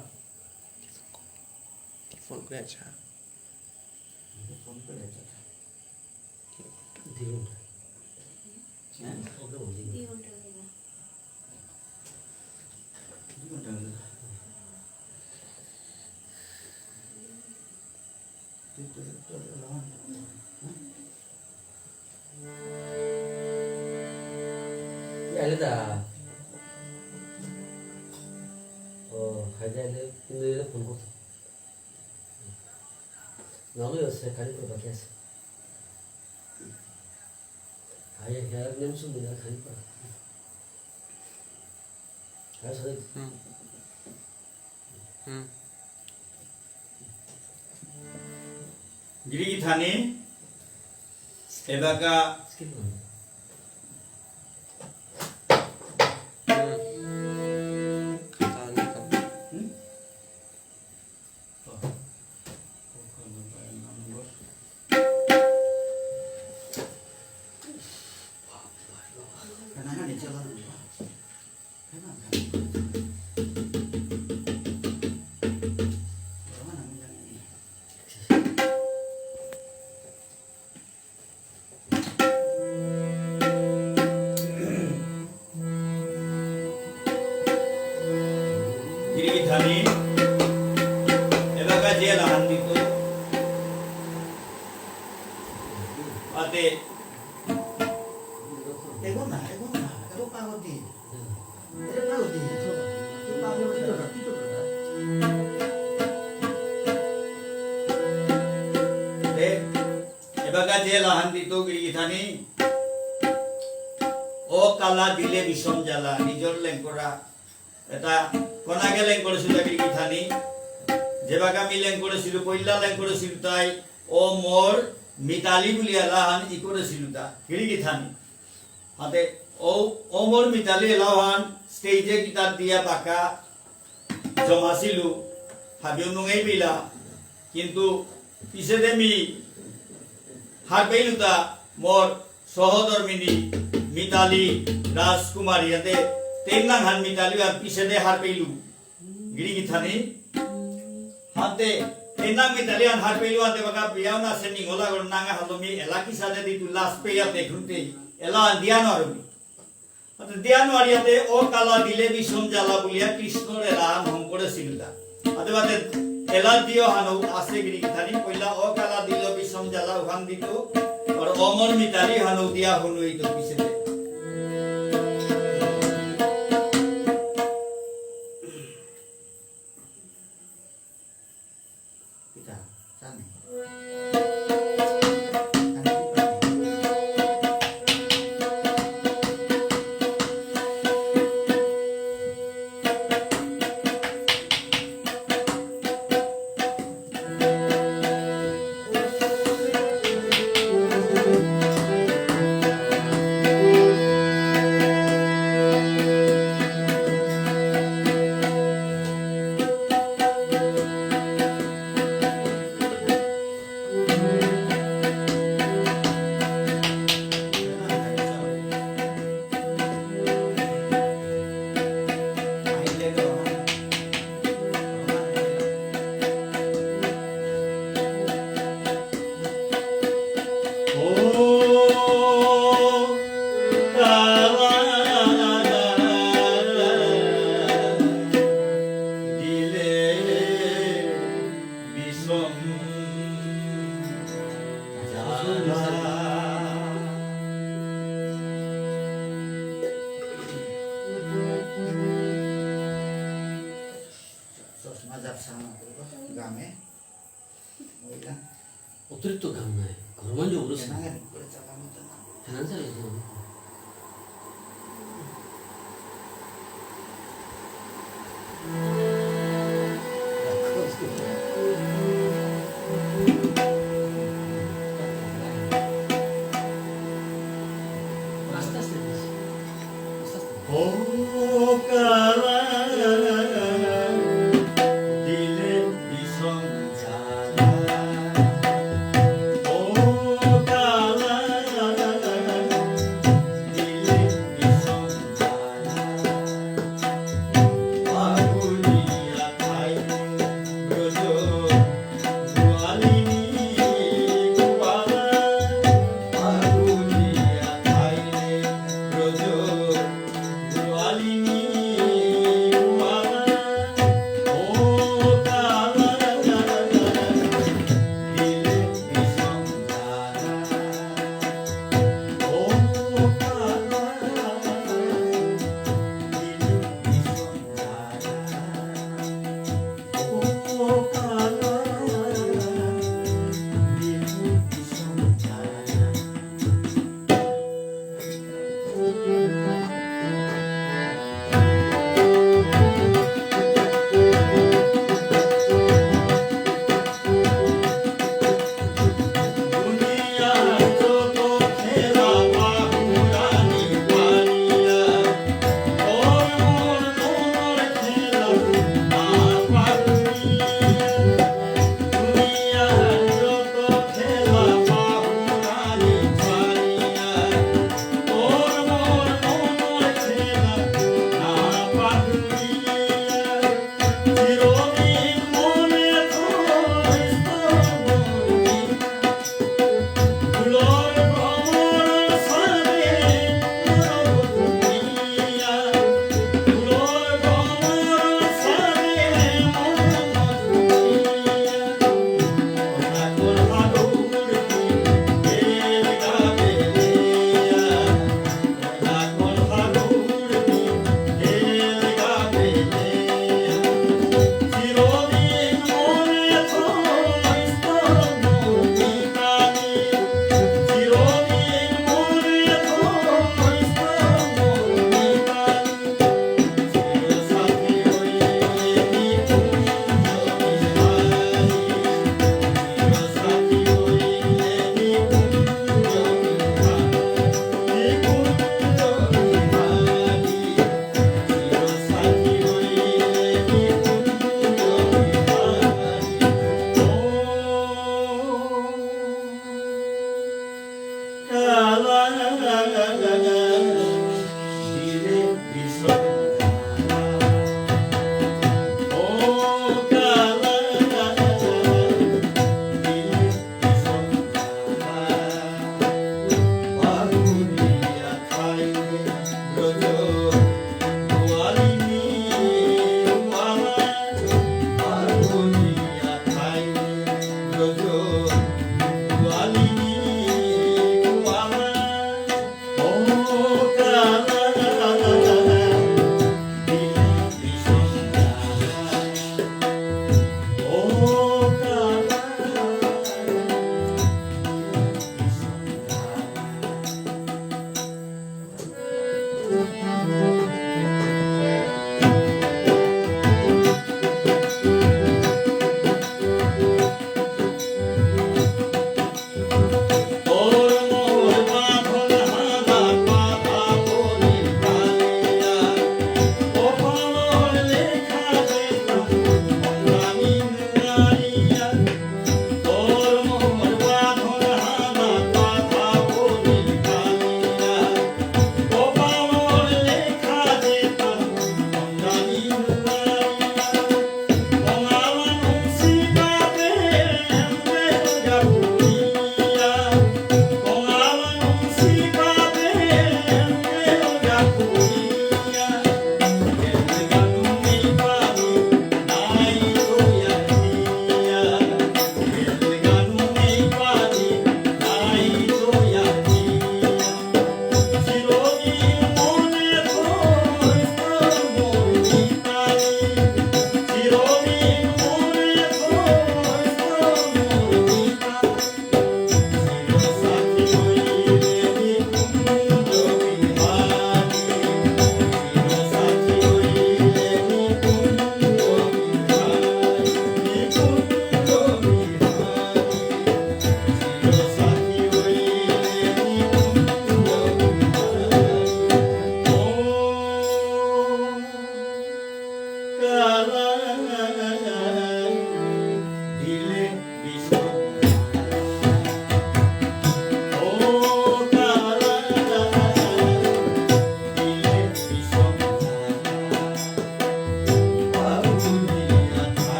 ফোন করে আছা। ফোন করে আছা। ও, হায়দা এলে, কিন্তু এলে ফোন করতো। নাহলে ও সে খালি করে বাকি আছে। হায়, হেয়ার নেম শুনবি না, খালি করে। হায়, সাথে হুম। হুম। গিরি গিথানি, এবাকা। গিরি গিথানি, এবাকা যে এলাহান দিতৌ। আতে। এগো না, এগো না, এগো পাগল দি। এরে পাগল দি। এগো পাগল দি। এ, এবাকা যে এলাহান দিতৌ গিরি গিথানি। ও কালা দিলে বিষম জ্বালা, নিজর লেংকরা। এটা কোনাকে লেংকরেসিলু গিরি গিথানি। যেবাকা মি লেংকরেসিলু, পইলা লেংকরেসিলু তাই, ও মোর মিতালি বুলি এলাহান ইকরেসিলু তা, গিরি গিথানি। হাতে ও, ও মোর মিতালি এলাহান stage এ গিটার দিয়া বাকা জমাসিলু, হাবিও নুঙেই বিলা, কিন্তু পিছেদে মি হারপেইলুতা মোর সহধর্মিনী মিতালী রাজকুমারী, হাতে তেইনাংহান মিতালী আর পিছেদে হারপেইলু গিরি গিথানি। হাতে তেইনাং মিতালী আন হারপেইলু, হাতে বাকা বিয়াও না সে নিঙলা গর নাঙা হালো মি এলা কিসাদে দিতু লাজ পেয়া দেখুনতে এলা দিয়া নারমি। আতে দিয়া নুয়ারিয়াতে ও কালা দিলে বিষম জ্বালা বুলিয়া কৃষ্ণর এলা হঙকরেসিলুতা। আতে বাদে এলা দিয়ো হানৌ আসে গিরি গিথানি, পইলা ও কালা দিলে বিষম জ্বালা উহান দিতৌ, আর ও মোর মিতালি হানৌ দিয়া হুনুইতৌ পিছেদে। চশমা জাপসা না করবো, গামে। ওইটা। অতিরিক্ত গাম নাই। ঘর মানে ওগুলো কেনা গাড়ি করে চালানো তো না। কেনা চালানো তো না। আস্তে আস্তে দিস। আস্তে আস্তে। ও কালা দিলে বিষম জ্বালা। ও কালা দিলে বিষম জ্বালা। ফাগুনি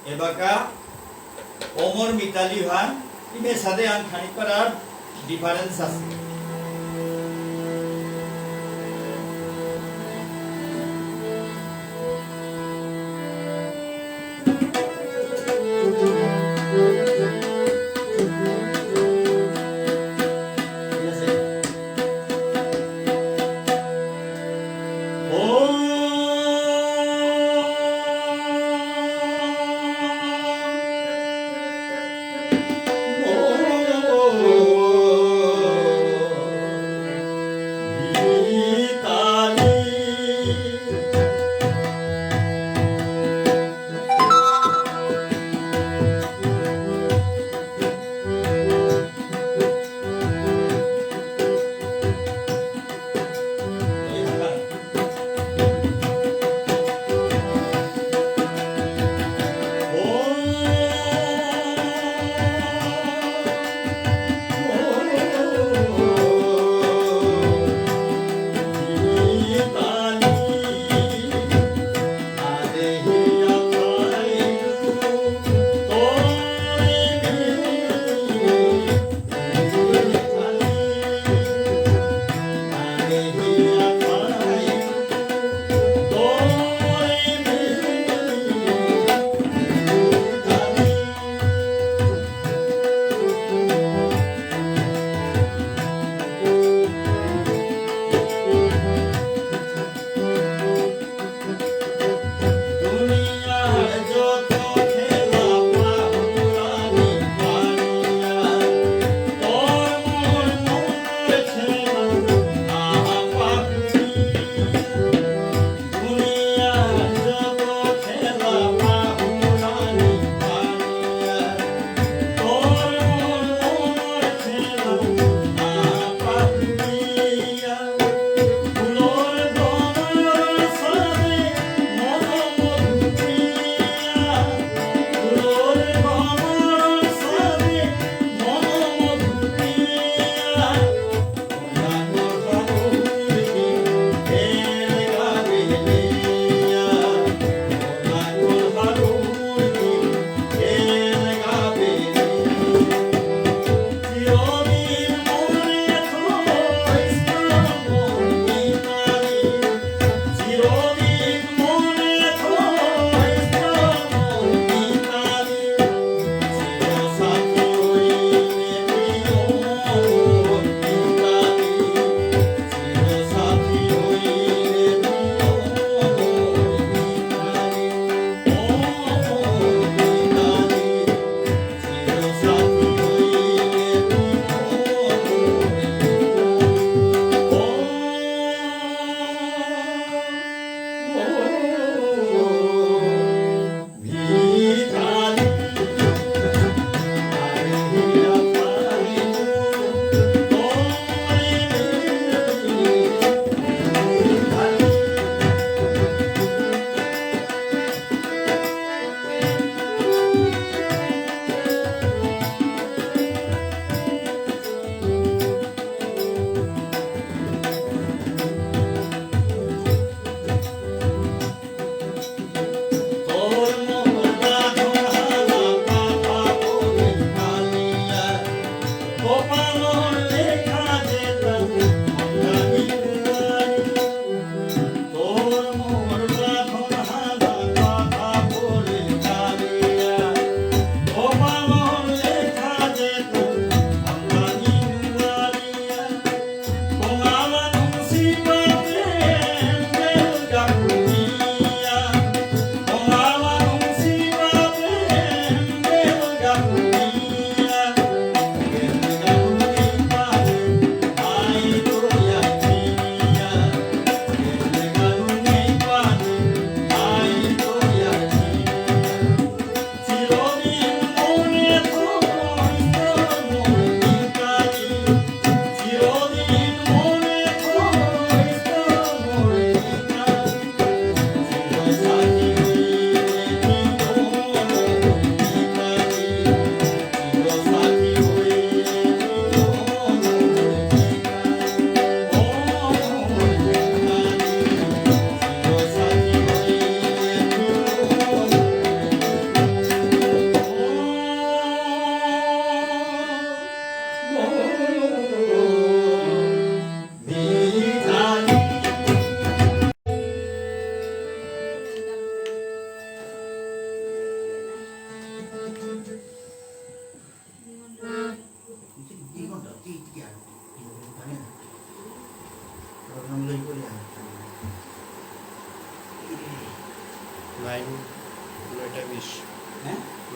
এবাকা ওমর মিতালি হান, ইমে সাদে আন খানি পারার difference আছে।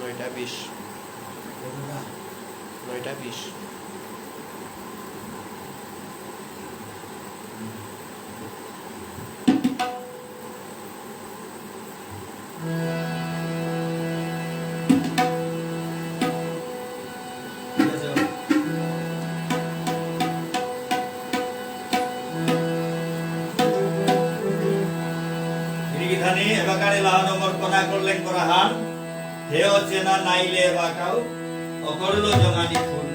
নয়টা বিশ। নয়টা বিশ। গিরিগিথানি এবাকারে লাহানো মর্পণা করলেন করাহান, হে অচেনা নাইলে বাকাও, অকরলো জঙানি ফুল।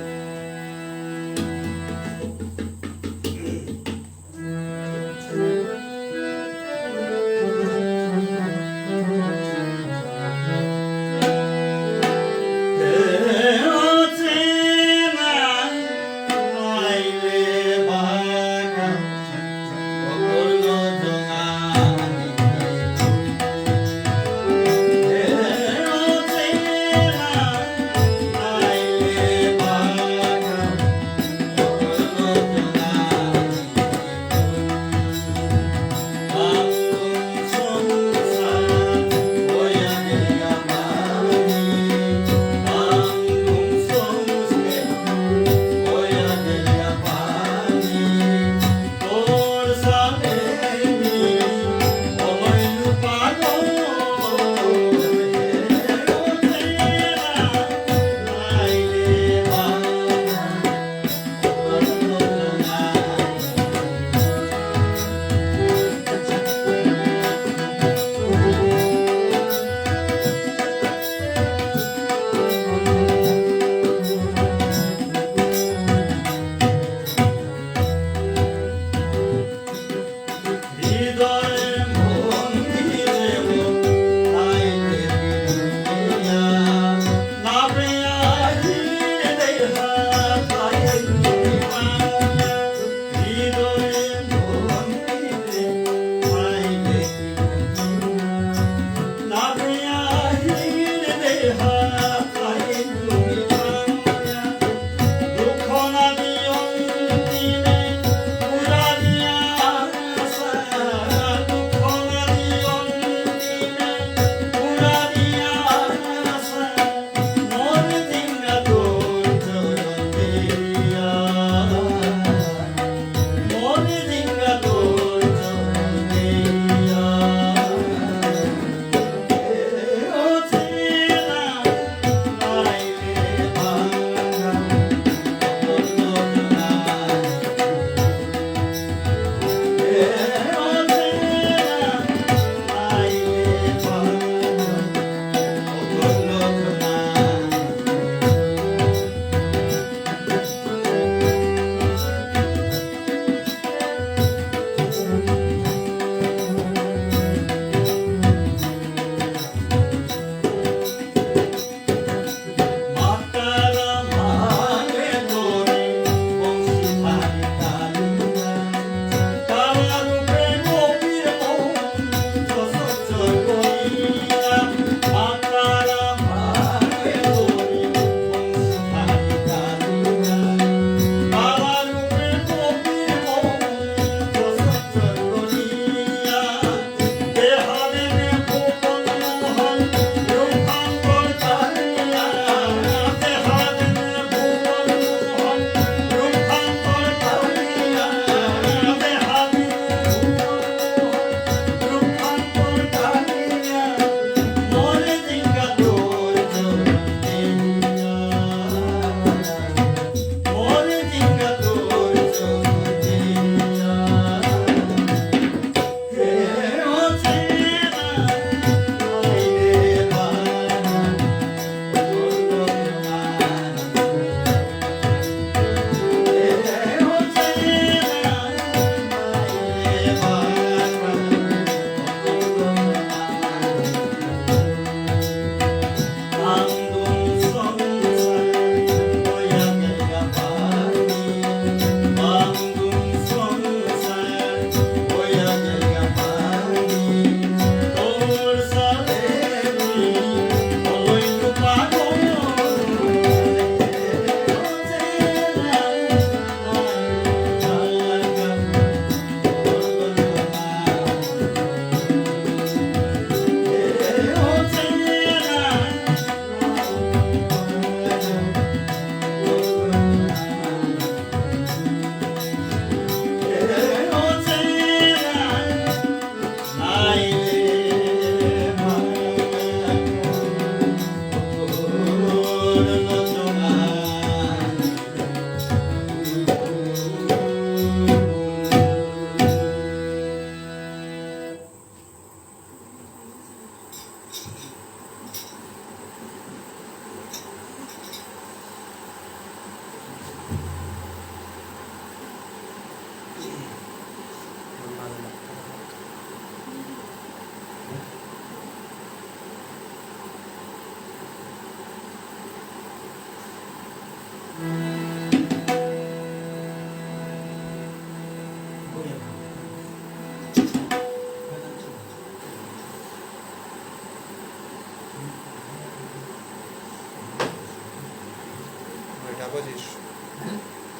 ছয়টা পঁচিশ।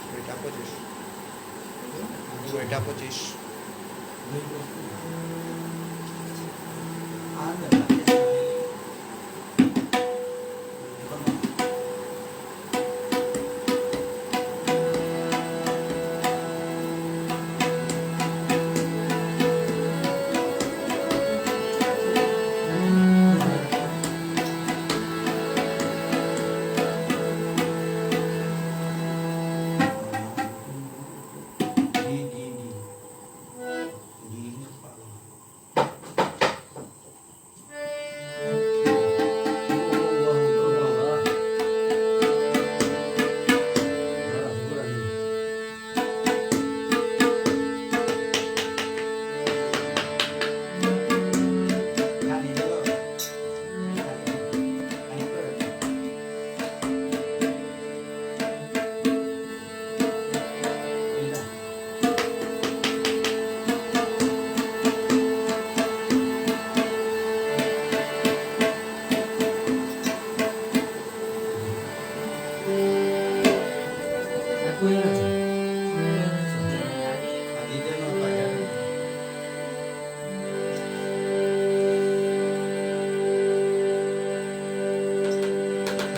ছয়টা পঁচিশ। ছয়টা পঁচিশ।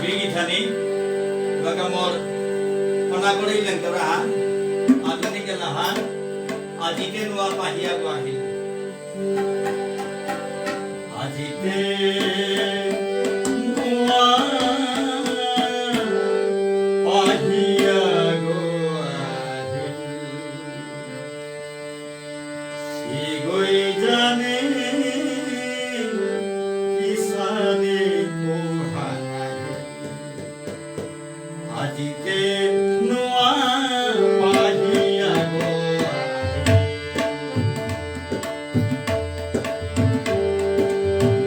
গিথানি, বাকা মোর, অনা করে লেংকরা হান, আধুনিক লাহান, আজিতে নুয়া পাহিয়া গো আহিল। আজিতে নুয়া পাহিয়া গো আহিল। সিগই জানে কিসাদে পোহানাই। আজিতে নুয়া পাহিয়া গো আহিল।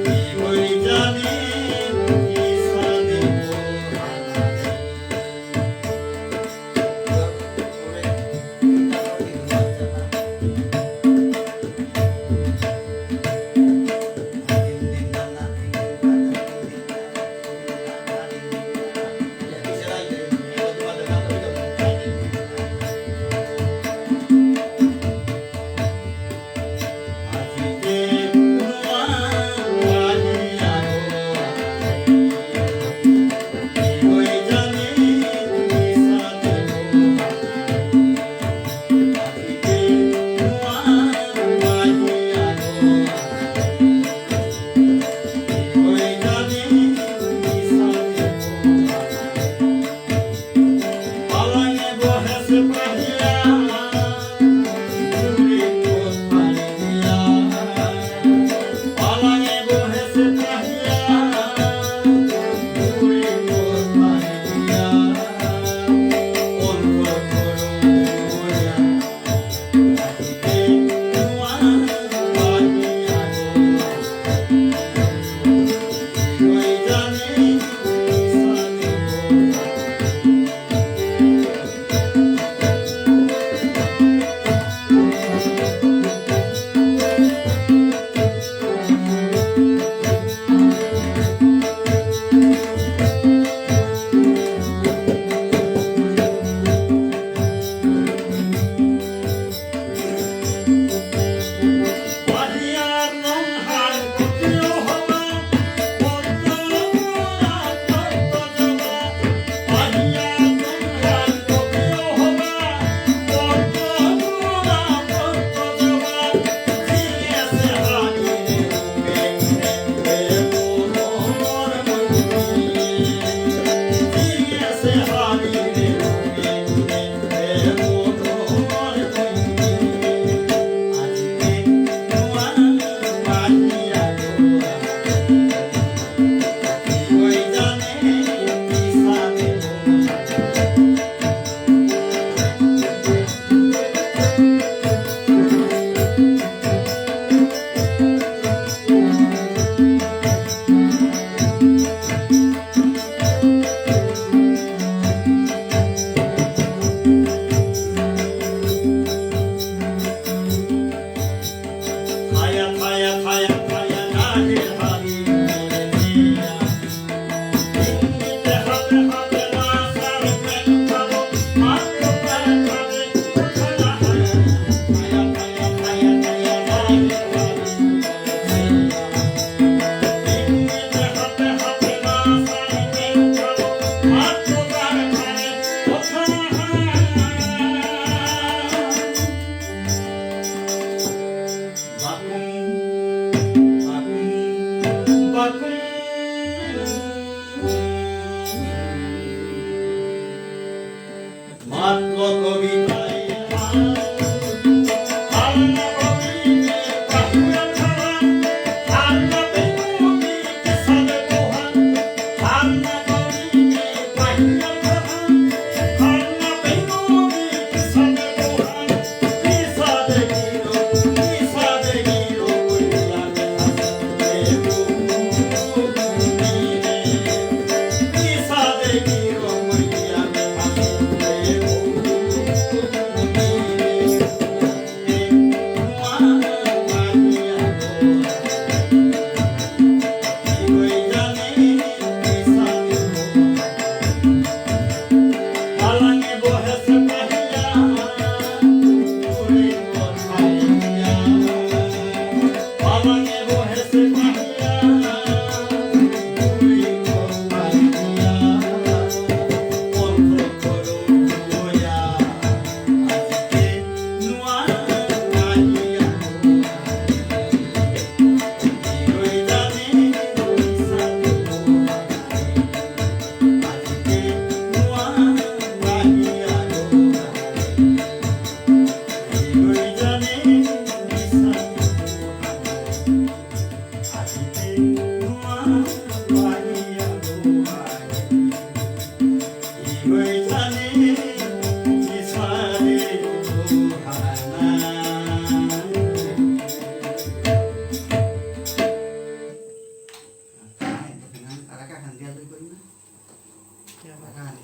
সিগই জানে কিসাদে পোহানাই।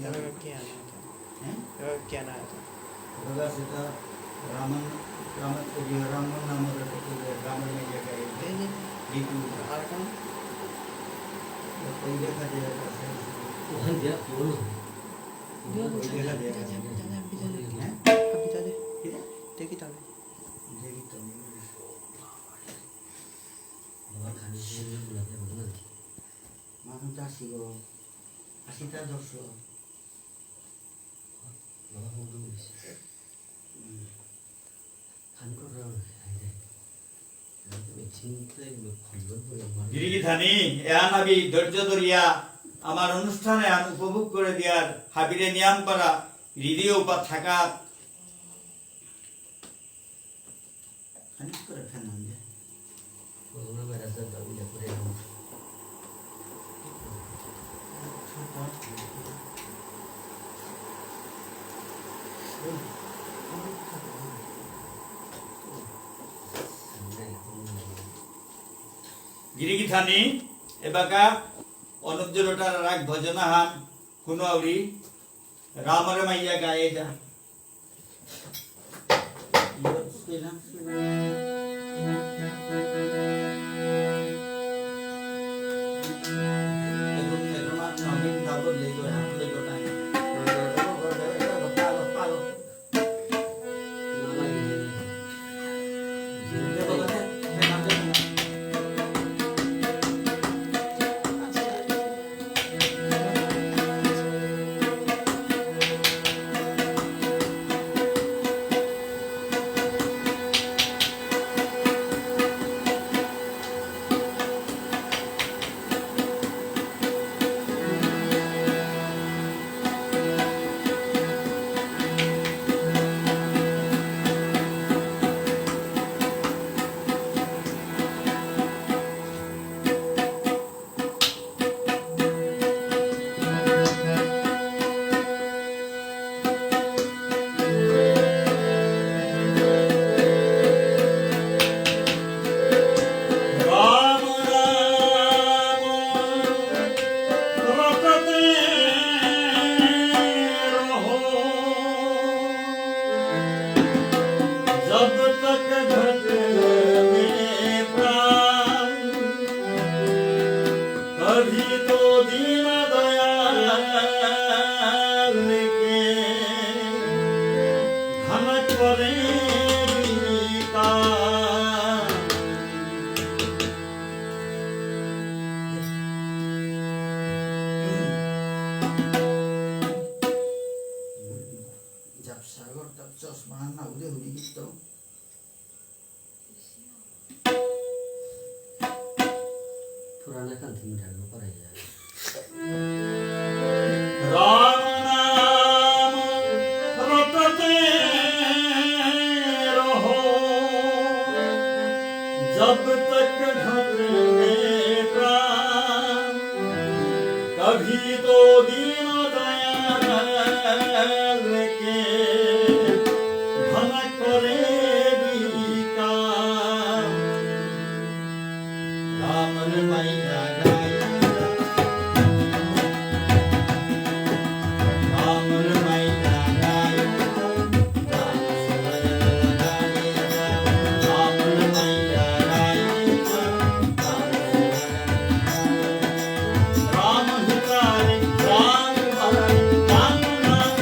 এবার কি আনা আছে? হ্যাঁ? এবার কি আনা আছে? ওরা সেটা রামন, রামন, ওই যে রামন নামের একটা ছেলে, রামন এই জায়গায় এই যে এই যে ঋতু। আর কোন? ওই দেখা যায় একটা আছে। ওখান দিয়ে বলো। ওই দেখা যায় একটা আছে। হ্যাঁ? দেখি তাহলে। দেখি তাহলে। বাবা খালি বলে বলে বলে। মানুষ আসি গো। আসি তা দর্শক। গিরিগিথানি, এহান হাবি ধৈর্য ধরিয়া আমার অনুষ্ঠান এহান উপভোগ করে দিয়ার হাবিরে নিয়াম পারা রিডিও পা থাকাত। খানিক করে ফেললাম যে। করোনা ভাইরাসের দাবি করে এখন। গিরিগিথানি, এবাকা অনুপ জলটার রাগ ভজনা হান হুনুয়াউরি রামরে মাইয়া গায়ে যা। जब तक घट में प्राण, कभी तो दीन दयाल के धन करे विनीता। जब सागर तक चश्मा ना उदय हुई तो पुराना कंठी में डालना पड़ेगा। राम नाम रटते रहो, जब तक घट में प्राण, कभी तो दीन दया কে ভলা করে দিকা। রামর মাইয়া গাইয়া, রামর মাইয়া গাইয়া, রামর মাইয়া গাইয়া। রাম হিতায়, রাম ভায়, রাম নাম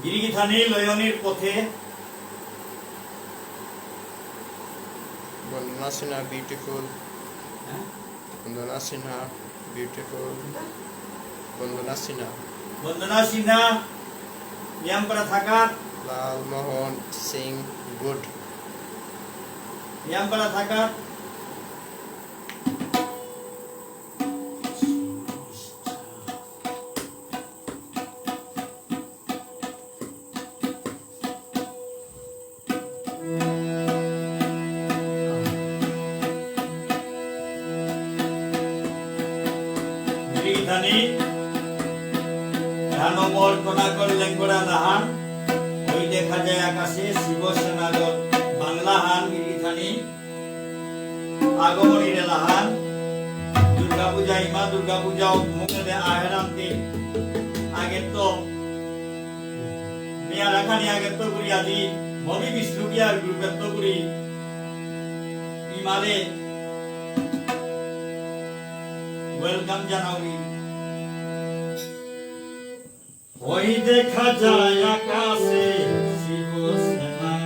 গিরিগিথানি লয়নির পথে। বন্দনা সিনহা, বিউটিফুল। হ্যাঁ? বন্দনা সিনহা, বিউটিফুল। বন্দনা সিনহা। বন্দনা সিনহা, নিয়ামপারা থাকাত। লালমোহন সিং, গুড। নিয়ামপারা থাকাত। গিরিগিথানি, ধানো মর কণাকর লেঙ্গরা লাহান, ওই দেখা যায় আকাশে শিবসেনাগর বাংলাহান গিরিগিথানি। আগমনী রেলাহান, দুর্গা পূজা, ইমা দুর্গা পূজা, মুঙেদে আহেরান্তে, আগে তো, মিয়া রাখানি আগে তো করি আজি, মমি বিষ্ণুপ্রিয়ার গ্রুপে তো করি, ইমারে, ওয়েলকাম জানাউরি। ওই দেখা যায় আকাশে শিব সেনার।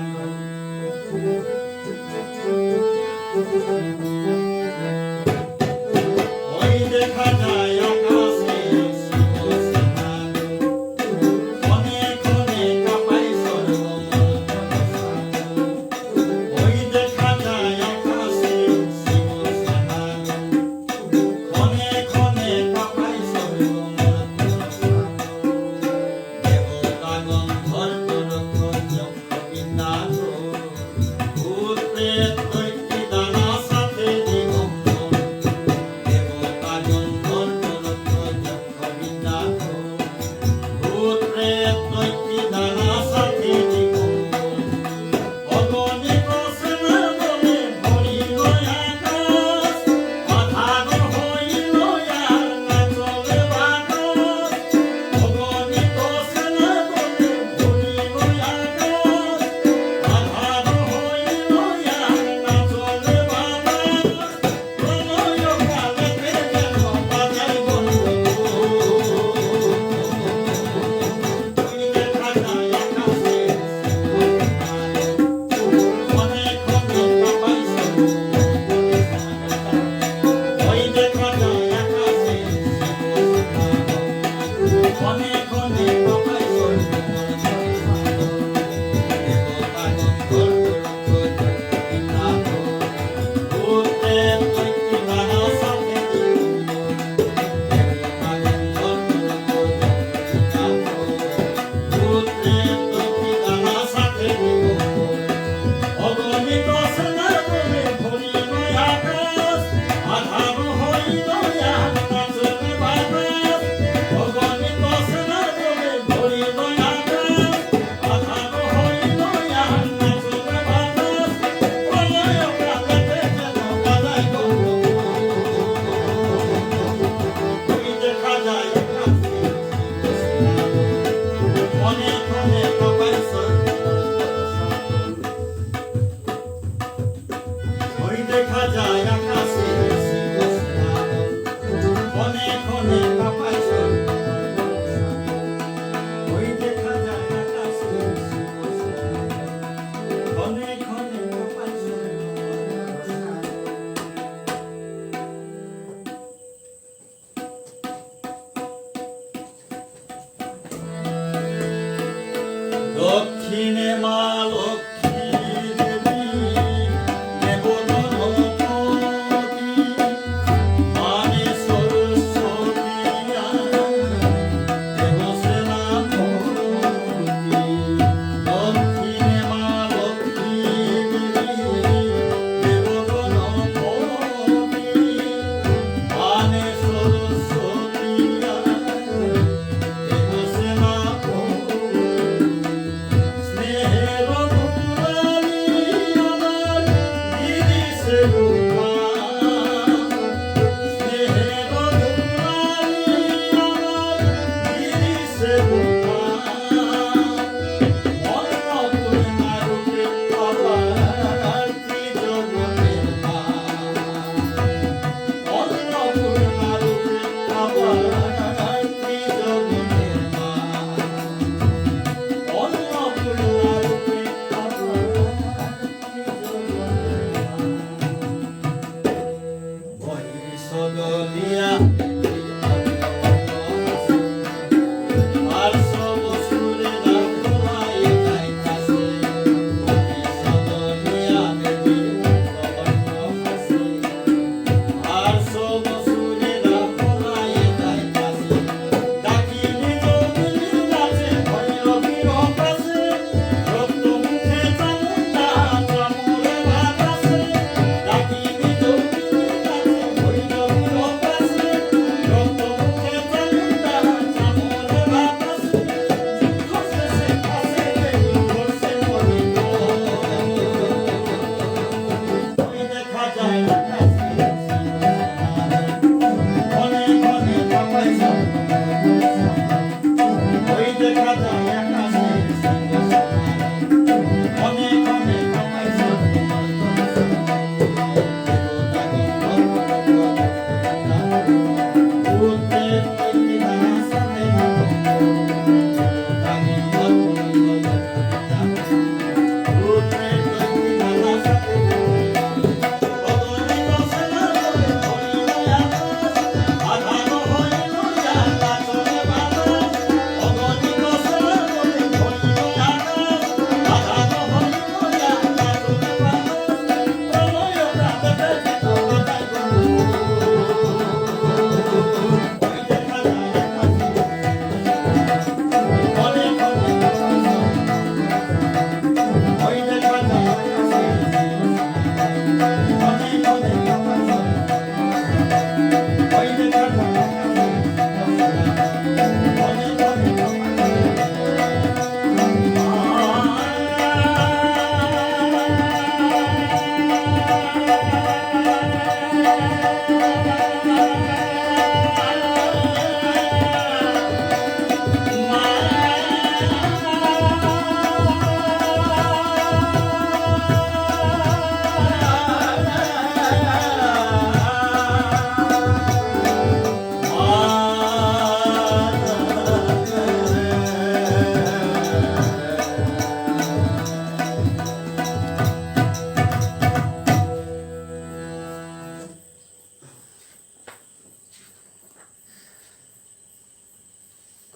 ওই দেখা যায় আকাশে শিব সেনার। ক্ষণে ক্ষণে কাঁপায় সর্বময়। ওই দেখা যায় আকাশে শিব সেনার। ক্ষণে ক্ষণে কাঁপায় সর্বময়। দেবতা গন্ধর্ব রক্ষ যক্ষ কিন্নার। ভূত প্রেত দৈত্যী দানব সাথে দিগম্বর। দেবতা গন্ধর্ব রক্ষ যক্ষ কিন্নার। ভূত প্রেত দৈত্যী দানব সাথে দিগম্বর। অগণিত সেনার বলে ভরিল আকাশ, আধার হইল আর না চলে বাতাস। অগণিত সেনার বলে ভরিল আকাশ, আধার হইল আর না চলে বাতাস। দক্ষিণে মা লক্ষ্মী দেবী, দেব গণপতি, বামে সরস্বতী, দেব সেনাপতি। দক্ষিণে মা লক্ষ্মী দেবী, দেব গণপতি, বামে সরস্বতী,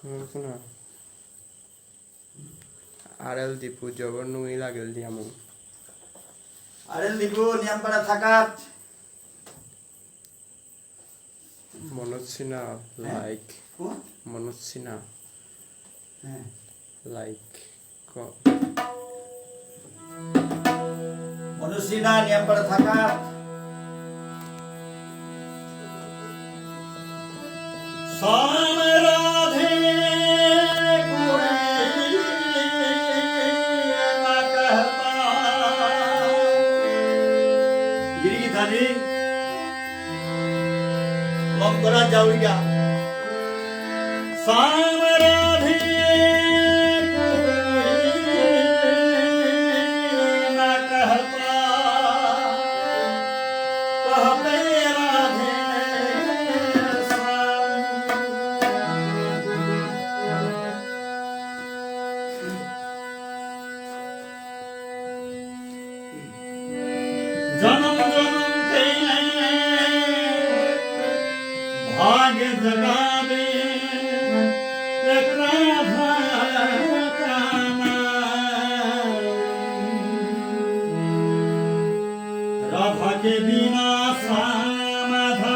কোন কোন? আরএল দীপু, জবর নুই লাগেল দিয়ামু। আরএল দীপু, নিয়ামপাড়া থাকাত। মনোজ সিনহা, হ্যাঁ? Like। কোন? মনোজ সিনহা। হ্যাঁ। Like। ক-, মনোজ সিনহা, নিয়ামপাড়া থাকাত। শ্যাম রাধে কোই না কহতা। গিরি গিথানি। মঙ্গলা জাউরিয়া। শ্যাম রাধে কোই না কহতা, কহতে রাধে শ্যাম। जनम जनम के भाग जगावे एक राधा का नाम। राधा के बिना श्याम आधा।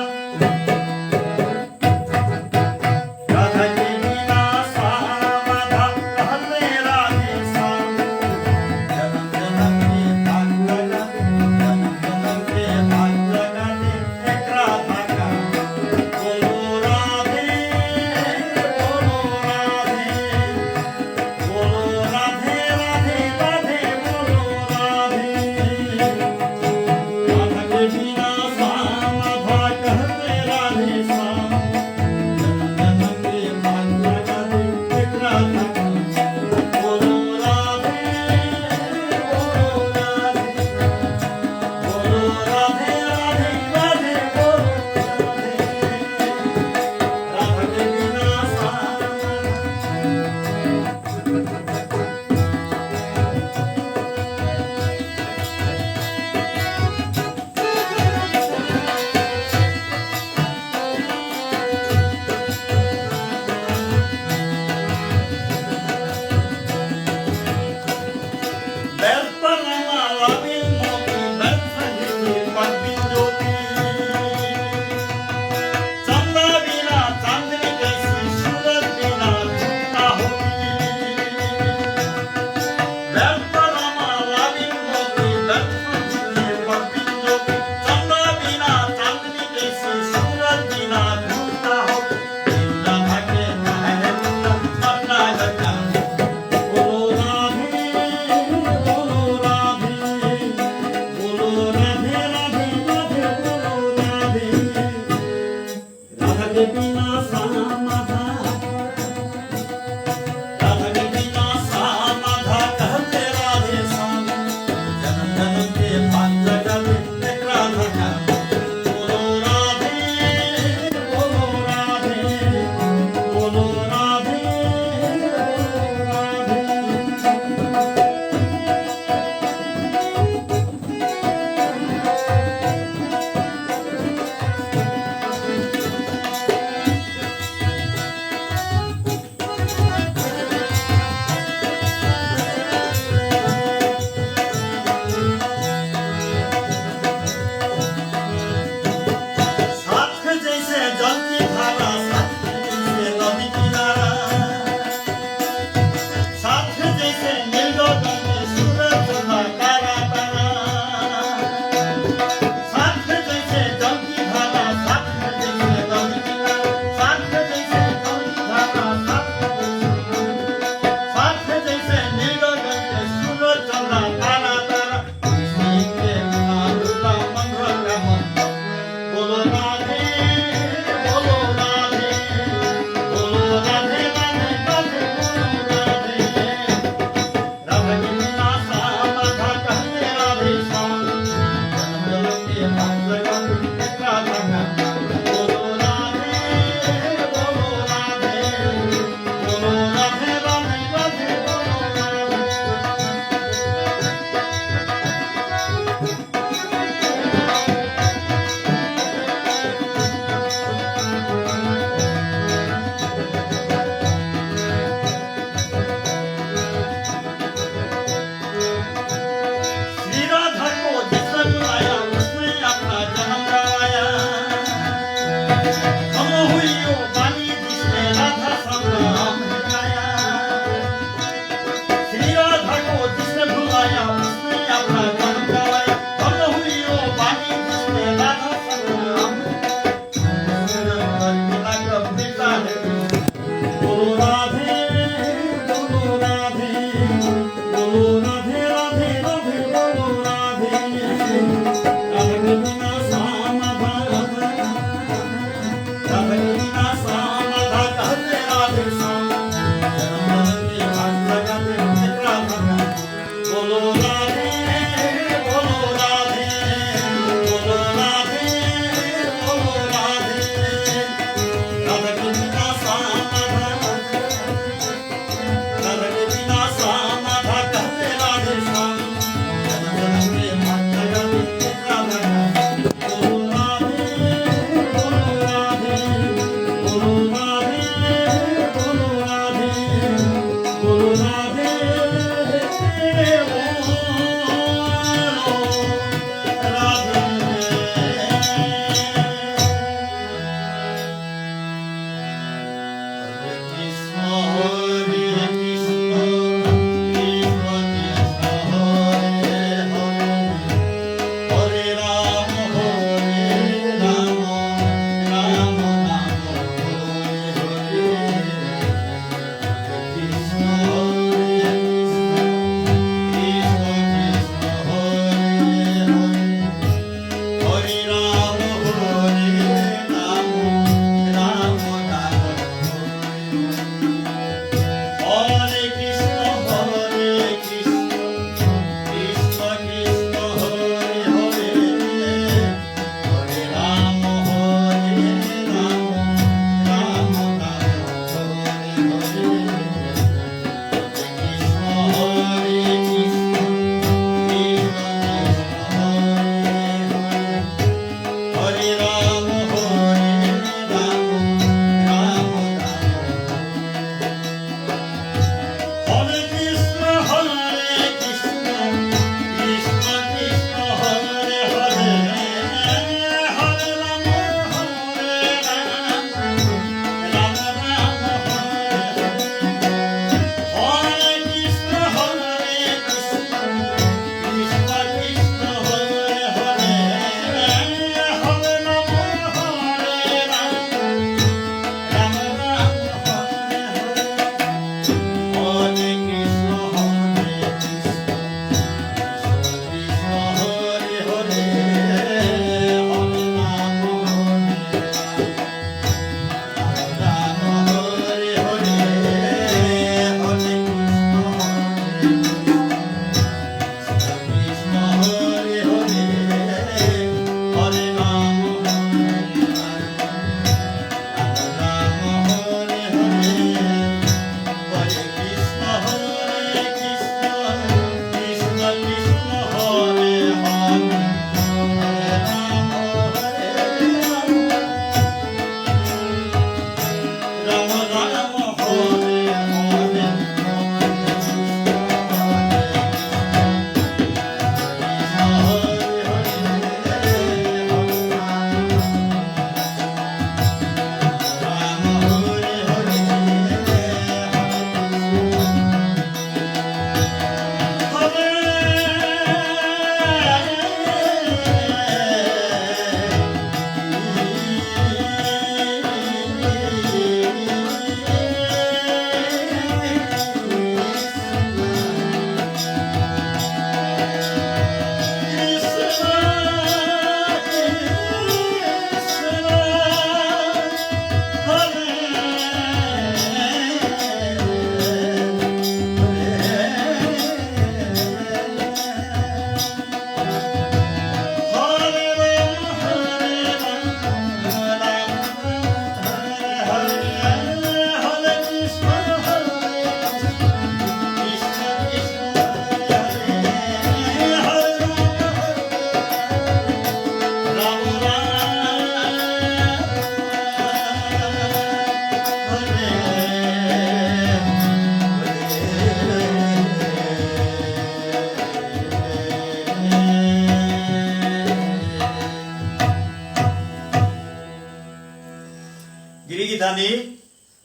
গিথানি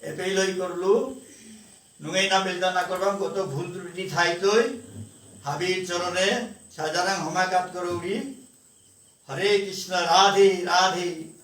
এপেইলই করলু। নুঙেই না বেলদানা করবাং, কত ভুল ত্রুটি থাইতই। হাবির চরণে সাজারাং হমাকাত করৌরি। হরে কৃষ্ণ, রাধে রাধে।